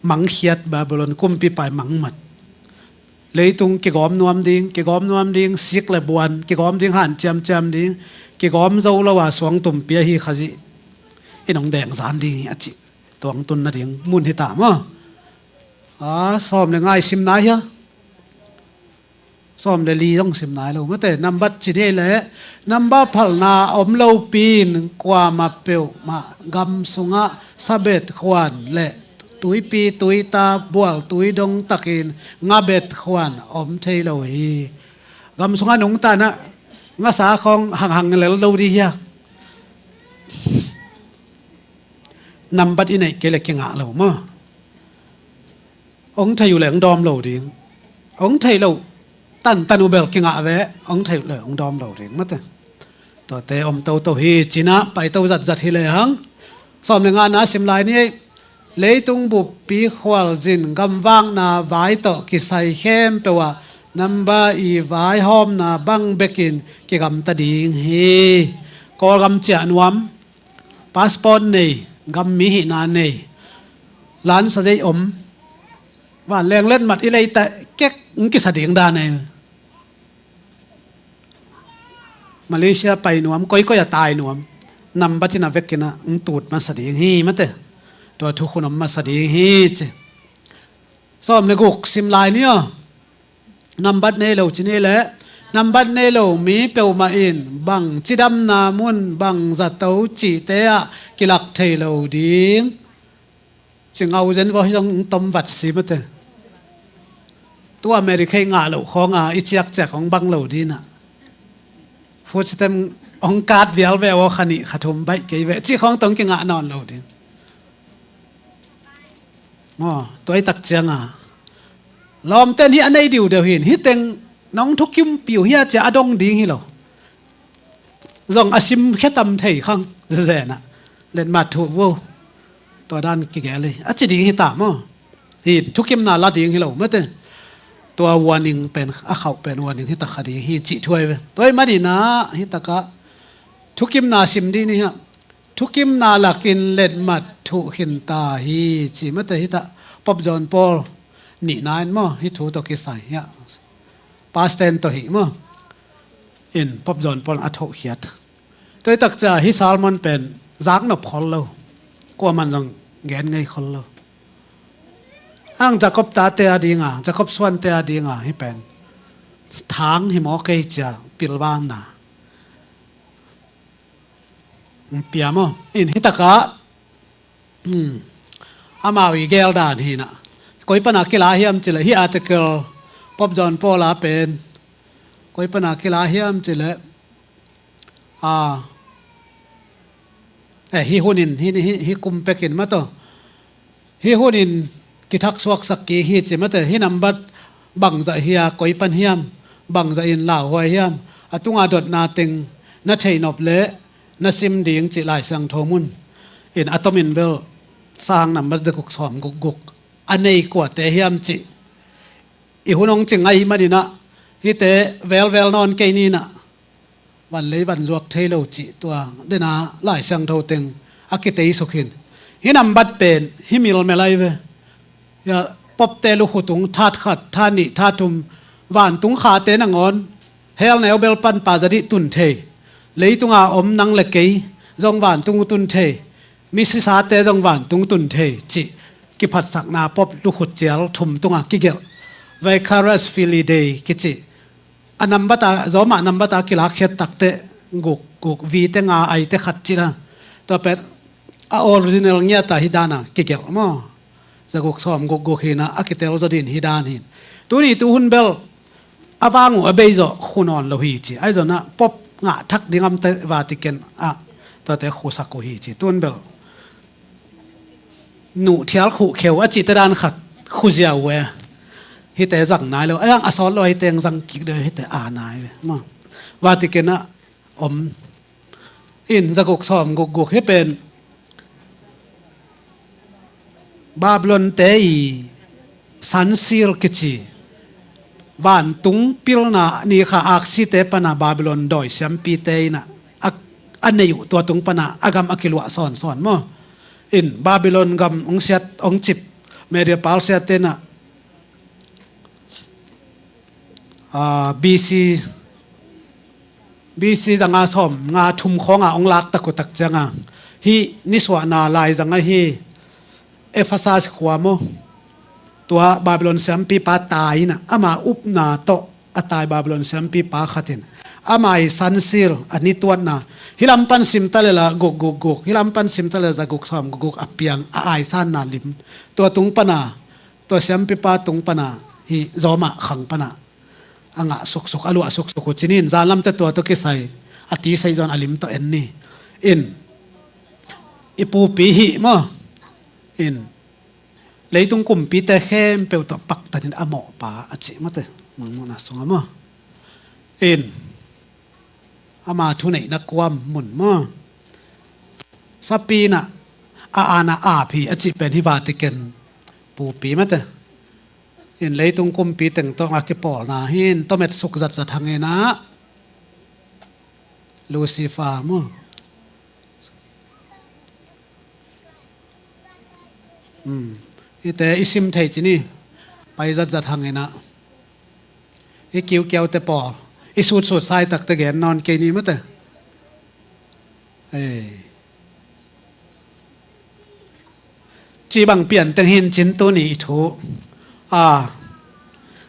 mangkhiat, Babylon kumpipa i mangmat. Leitung kigawm nuam ding, kigawm nuam ding, sik le buan kigawm ding, han ciamciam ding, kigawm zo lo a suangtum pia hi Khazih in hong dengzan ding hi a cih. Tuangtun nading mun hi ta maw? A, sawm le nga i sim nai hia? Sawm le li zong sim nai lo mate. Nambat ci dei le nambat phalna om lopi in kuamah peuhmah gam sungah sabet khuan le tuipi tuita bual tui dong takin ngabet khuan om thei lo hi. Gam sungah nungtanah ngasa khawng hanghang lel lo dih hia? Nambat i neih kei le kingah lo maw? Hong thei uh le hong dawm lo ding. Hong thei lo tantan uh bel kingah ve. Hong thei uh le hong dawm lo ding mate. Tuate om toto hi cinah paito zatzat hi lehang sawm le ngana sim lai ni ei. Leitung buppi khualzin gamvakna vai tawh kisai khempeuh ah nambat i vaihawmna bang bekin kigamta ding hi. Kawlgam ciah nuam, passport nei, gam mi hihna nei, lansa zei om, vanleng letmat i leita kek hong kisa ding dan ei. Malaysia pai nuam, koikoi a tai nuam, nambat in a vekin ah hong tut masa ding hi mate. Tua thukhun om masa ding hi ci. Sawm le guk sim lai ni aw. Nambat nei lo ci ni le nambat nei lo mi peuhmah in bang cidamna mun bang zato cihte ah kilak thei lo ding. Ci ngau zen vaw hi zong tom vat si mate. Tu America i ngah loh khawnga i ciakciak hong bang lo dinah food stamp hong kat vial ve aw, kha nih kha thum baih kei ve cih khawng tong kingah nawn lo ding. Maw, tua i tak cianga lawmten hi a nei diudeu hin hih teng nong thukim piu hia cia a dong ding hi lo. Zong a sim khetam thei khang zenah letmat thuh vo. Tua dan kigel hi a ci ding hi ta maw? Hi thukimna la ding hi lo mate. Tua warning pen a khauh pen warning hi tak kha ding hi cih thuai ve. Tua i maninah hi takah thukimna sim dih ni hia? Thukimna lakin letmat thuh khinta hi ci mate hi ta. Pope John Paul nihna in maw hi thu tawh kisai hia? Pasten tawh hi maw? In Pope John Paul a thohkhiat. Tua i takcia hi sermon pen zaknop khol lo. Kuaman zong gen ngei khol lo. Ang Jacob tate a dinga, Jacob suante a dinga hi pen thang hi maw kei cia pilvanna. Pia maw? In hi takah amau i gel dan hinah koi pana kila hiam cileh hi article Pope John Paul a pen koi pana kila hiam cileh a eh, hi hunin hi, hi, hi kum pekin mataw. Hi hunin kithak suaksak kik hi ci mate. Hi nambat bangzah hi a koi pan hiam, bangzah in lauhuai hiam, a tunga dotna teng na theihnop le na sim ding cih Lai Siangtho mun in a tomin bel sang nambat zakuk sawm gukguk a nei kuate hiam cih i hun hong ci ngai maninah hihte velvel nawn kei ninah. Van lei van zuak thei lo cih tua dena Lai Siangtho teng a kiteisuk hin hi nambat pen hi milmel ai ve. Hia popte lukhutung that khat, that nih, that thum, vantung khate nangawn hell neu bel panpa zadih tun thei. Leitunga om nang le kei zong vantung tun thei. Misisate zong vantung tun thei cih kiphatsakna pop lukhut cial thum tunga kigelh. Vicarius Filii Dei kici a nambat a Roma nambat a kilakkhiat takte guk guk vite nga aite khat cina. Tua pet a original ngiata hi dana kigelh maw? Zaguk sawm gukguk hina a kitel zaw din hi dan hin. Tuni tu hun bel a vang uh a bei zawh khu nawn lo hi ci. Ai zawna pop ngah thak ding amte Vatican ah tuate khusak uh hi ci. Tun bel nuh thial khuh kheu a cihte dan khat khuzia uh e. Hihte zang nai lo. Ai ang a sawt lo ahi teng zang kik deuh hihte a nai ve maw? Vatican ah om in zaguk sawm gukguk hi pen Babylon te i Sansil kici vantung pilna ni kha aksite pana Babylon dawi siampite in a, a nei uh, tua tung pana a gam a kiluah sawnsawn maw. In Babylon gam hong siat, hong cip, Media Persia te in a, ah, B C, B C zanga sawm nga thum khawnga hong lak tak uh tak cianga, hih nisuahna lai zanga hi Ephesus khua maw, tua Babylon siampipa tai in a, ama upna tawh a tai Babylon siampipa khat in ama i sansil a ni tuatna, hih lam pan simta le la guk guk guk, hih lam pan simta le za guk sawm guk guk a piang a aisanna lim, tua tung pana, tua siampipa tung pana, hih Roma khang pana a ngah suksuk, a luah suksuk uh ci-in, zanlamte tua tawh kisai a tisei zawn a lim tawh en ni. In, i pupi hih maw, in, leitung kumpite khempeuh tawh paktatin a mawhpa a cih mate, Mangmuhna sunga maw. In, ama thuneihna kuam mun maw, sapi in a, a aana ap hi a cih pen hih Vatican pupi mate. In, leitung kumpi teng tawh a kipawlna hi in, tawmet suk zatzat hang in a, Lucifer maw. Hmm. Hihte i sim thei ci ni, pai zatzat hang in a, i kiukiaute pawl, i sutsut sai takte gen nawn kei ni mate. Ei. Ci bang pian teng hi in cin tuni i thu, a,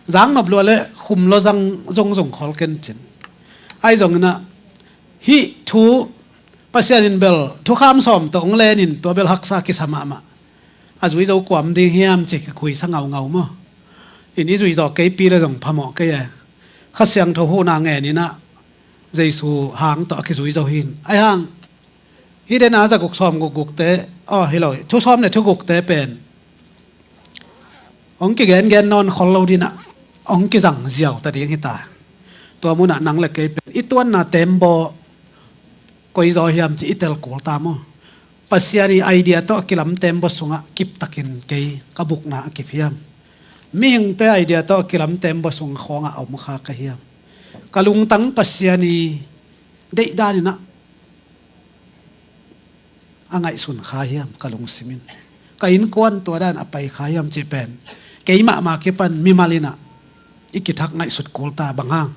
zang nop lua le khum lo zang zungzung khol ken cin. Ahi zongin a, hih thu Pasian in bel thukham sawm tawh hong len in, tua bel haksa kisa mahmah. A zui zo kua om ding hiam ci kikhuisa ngaungau maw. In, i zui zawh keipi le zong phamawh kei e. Kha Siangtho huhna ngen in a, Jesu hang tawh a kizui zo hi in. Ahi hang, hih dena za guk sawm guk gukte, aw, hi lo, thu sawm le thu gukte pen hong kigengen nawn khol lo ding a, hong kizang ziau ta ding hi ta. Tua munah nang le kei pen i tuanna tembaw koi zaw hiam ci i tel kul ta maw. Pasian i idea tawh a kilam tembaw sungah kip takin kei ka bukna a kip hiam? Mihingte idea tawh a kilam tembaw sung khawngah a om kha ka hiam? Ka lungtang Pasian i deihdan in a, a ngaihsun kha hiam ka lungsim in? Ka innkuan tua dan a pai kha hiam cih pen kei mahmah kipan mimal in a i kithak ngaihsut kul ta. Bang hang?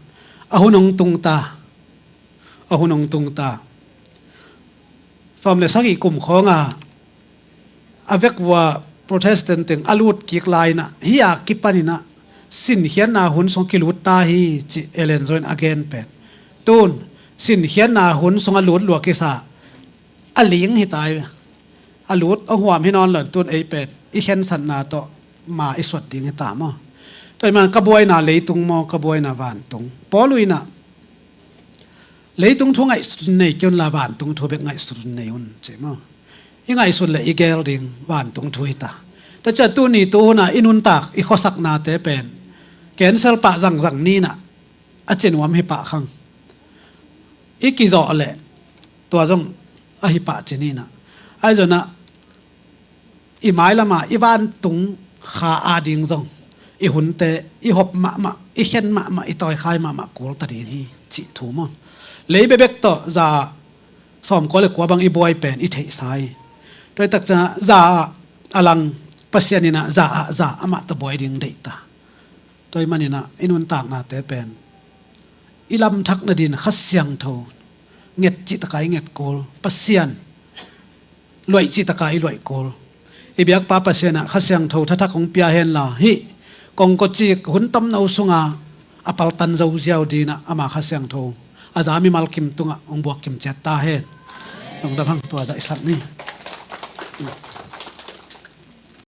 A hun hong tung ta. A hun hong tung ta. Sawm le sagih kum khawnga a vekvua Protestant teng a lut kik lai in a, hih a kipan in a sinkhiatna hun sung kilut ta hi ci Ellen White in a gen pen. Tun sinkhiatna hun sung a lut lua kisa a ling hi ta hi. A lut a huam hi nawn lo in tun ei pen i khensatna tawh ma i suat ding hi ta maw. Tua ahih man ka buaina leitung maw, ka buaina vantung? Paul in a, leitung thu ngaihsut nei kei un la, vantung thu bek ngaihsut nei un ci maw. I ngaihsut le i gel ding vantung thu hi ta. Tua ciang tuni tu hun a i nuntak, i khuasaknate pen cancel pah zangzang ni in a, a ci nuam hi pah khang. I kizawh le tua zong a hi pah ci ni in a. Ahi zongin a, i mailam a i vantung kha ading zong i hunte i hop mahmah, i khen mahmah, i tawikhai mahmah kul ta ding hi cih thu maw. Lei bekbek tawh za sawmkua le kua bang i buai pen i theihsa hi. Tua hi tak ciang za a lang Pasian in a za ah za amah tawh buai ding deih ta. Tua ahih manin a i nuntaknate pen i lamthak nadin Kha Siangtho nget cih tak a i nget kul, Pasian luaih cih tak a i luaih kul. I biakpa Pasian a Kha Siangtho thathak hong pia hen la, hih kongkocik hun tomno sunga a paltan zo ziau ding in a ama Kha Siangtho a za mimal kim tungah hong buak kim ciat ta hen. Lungdam hang. Tua zah i sak ni.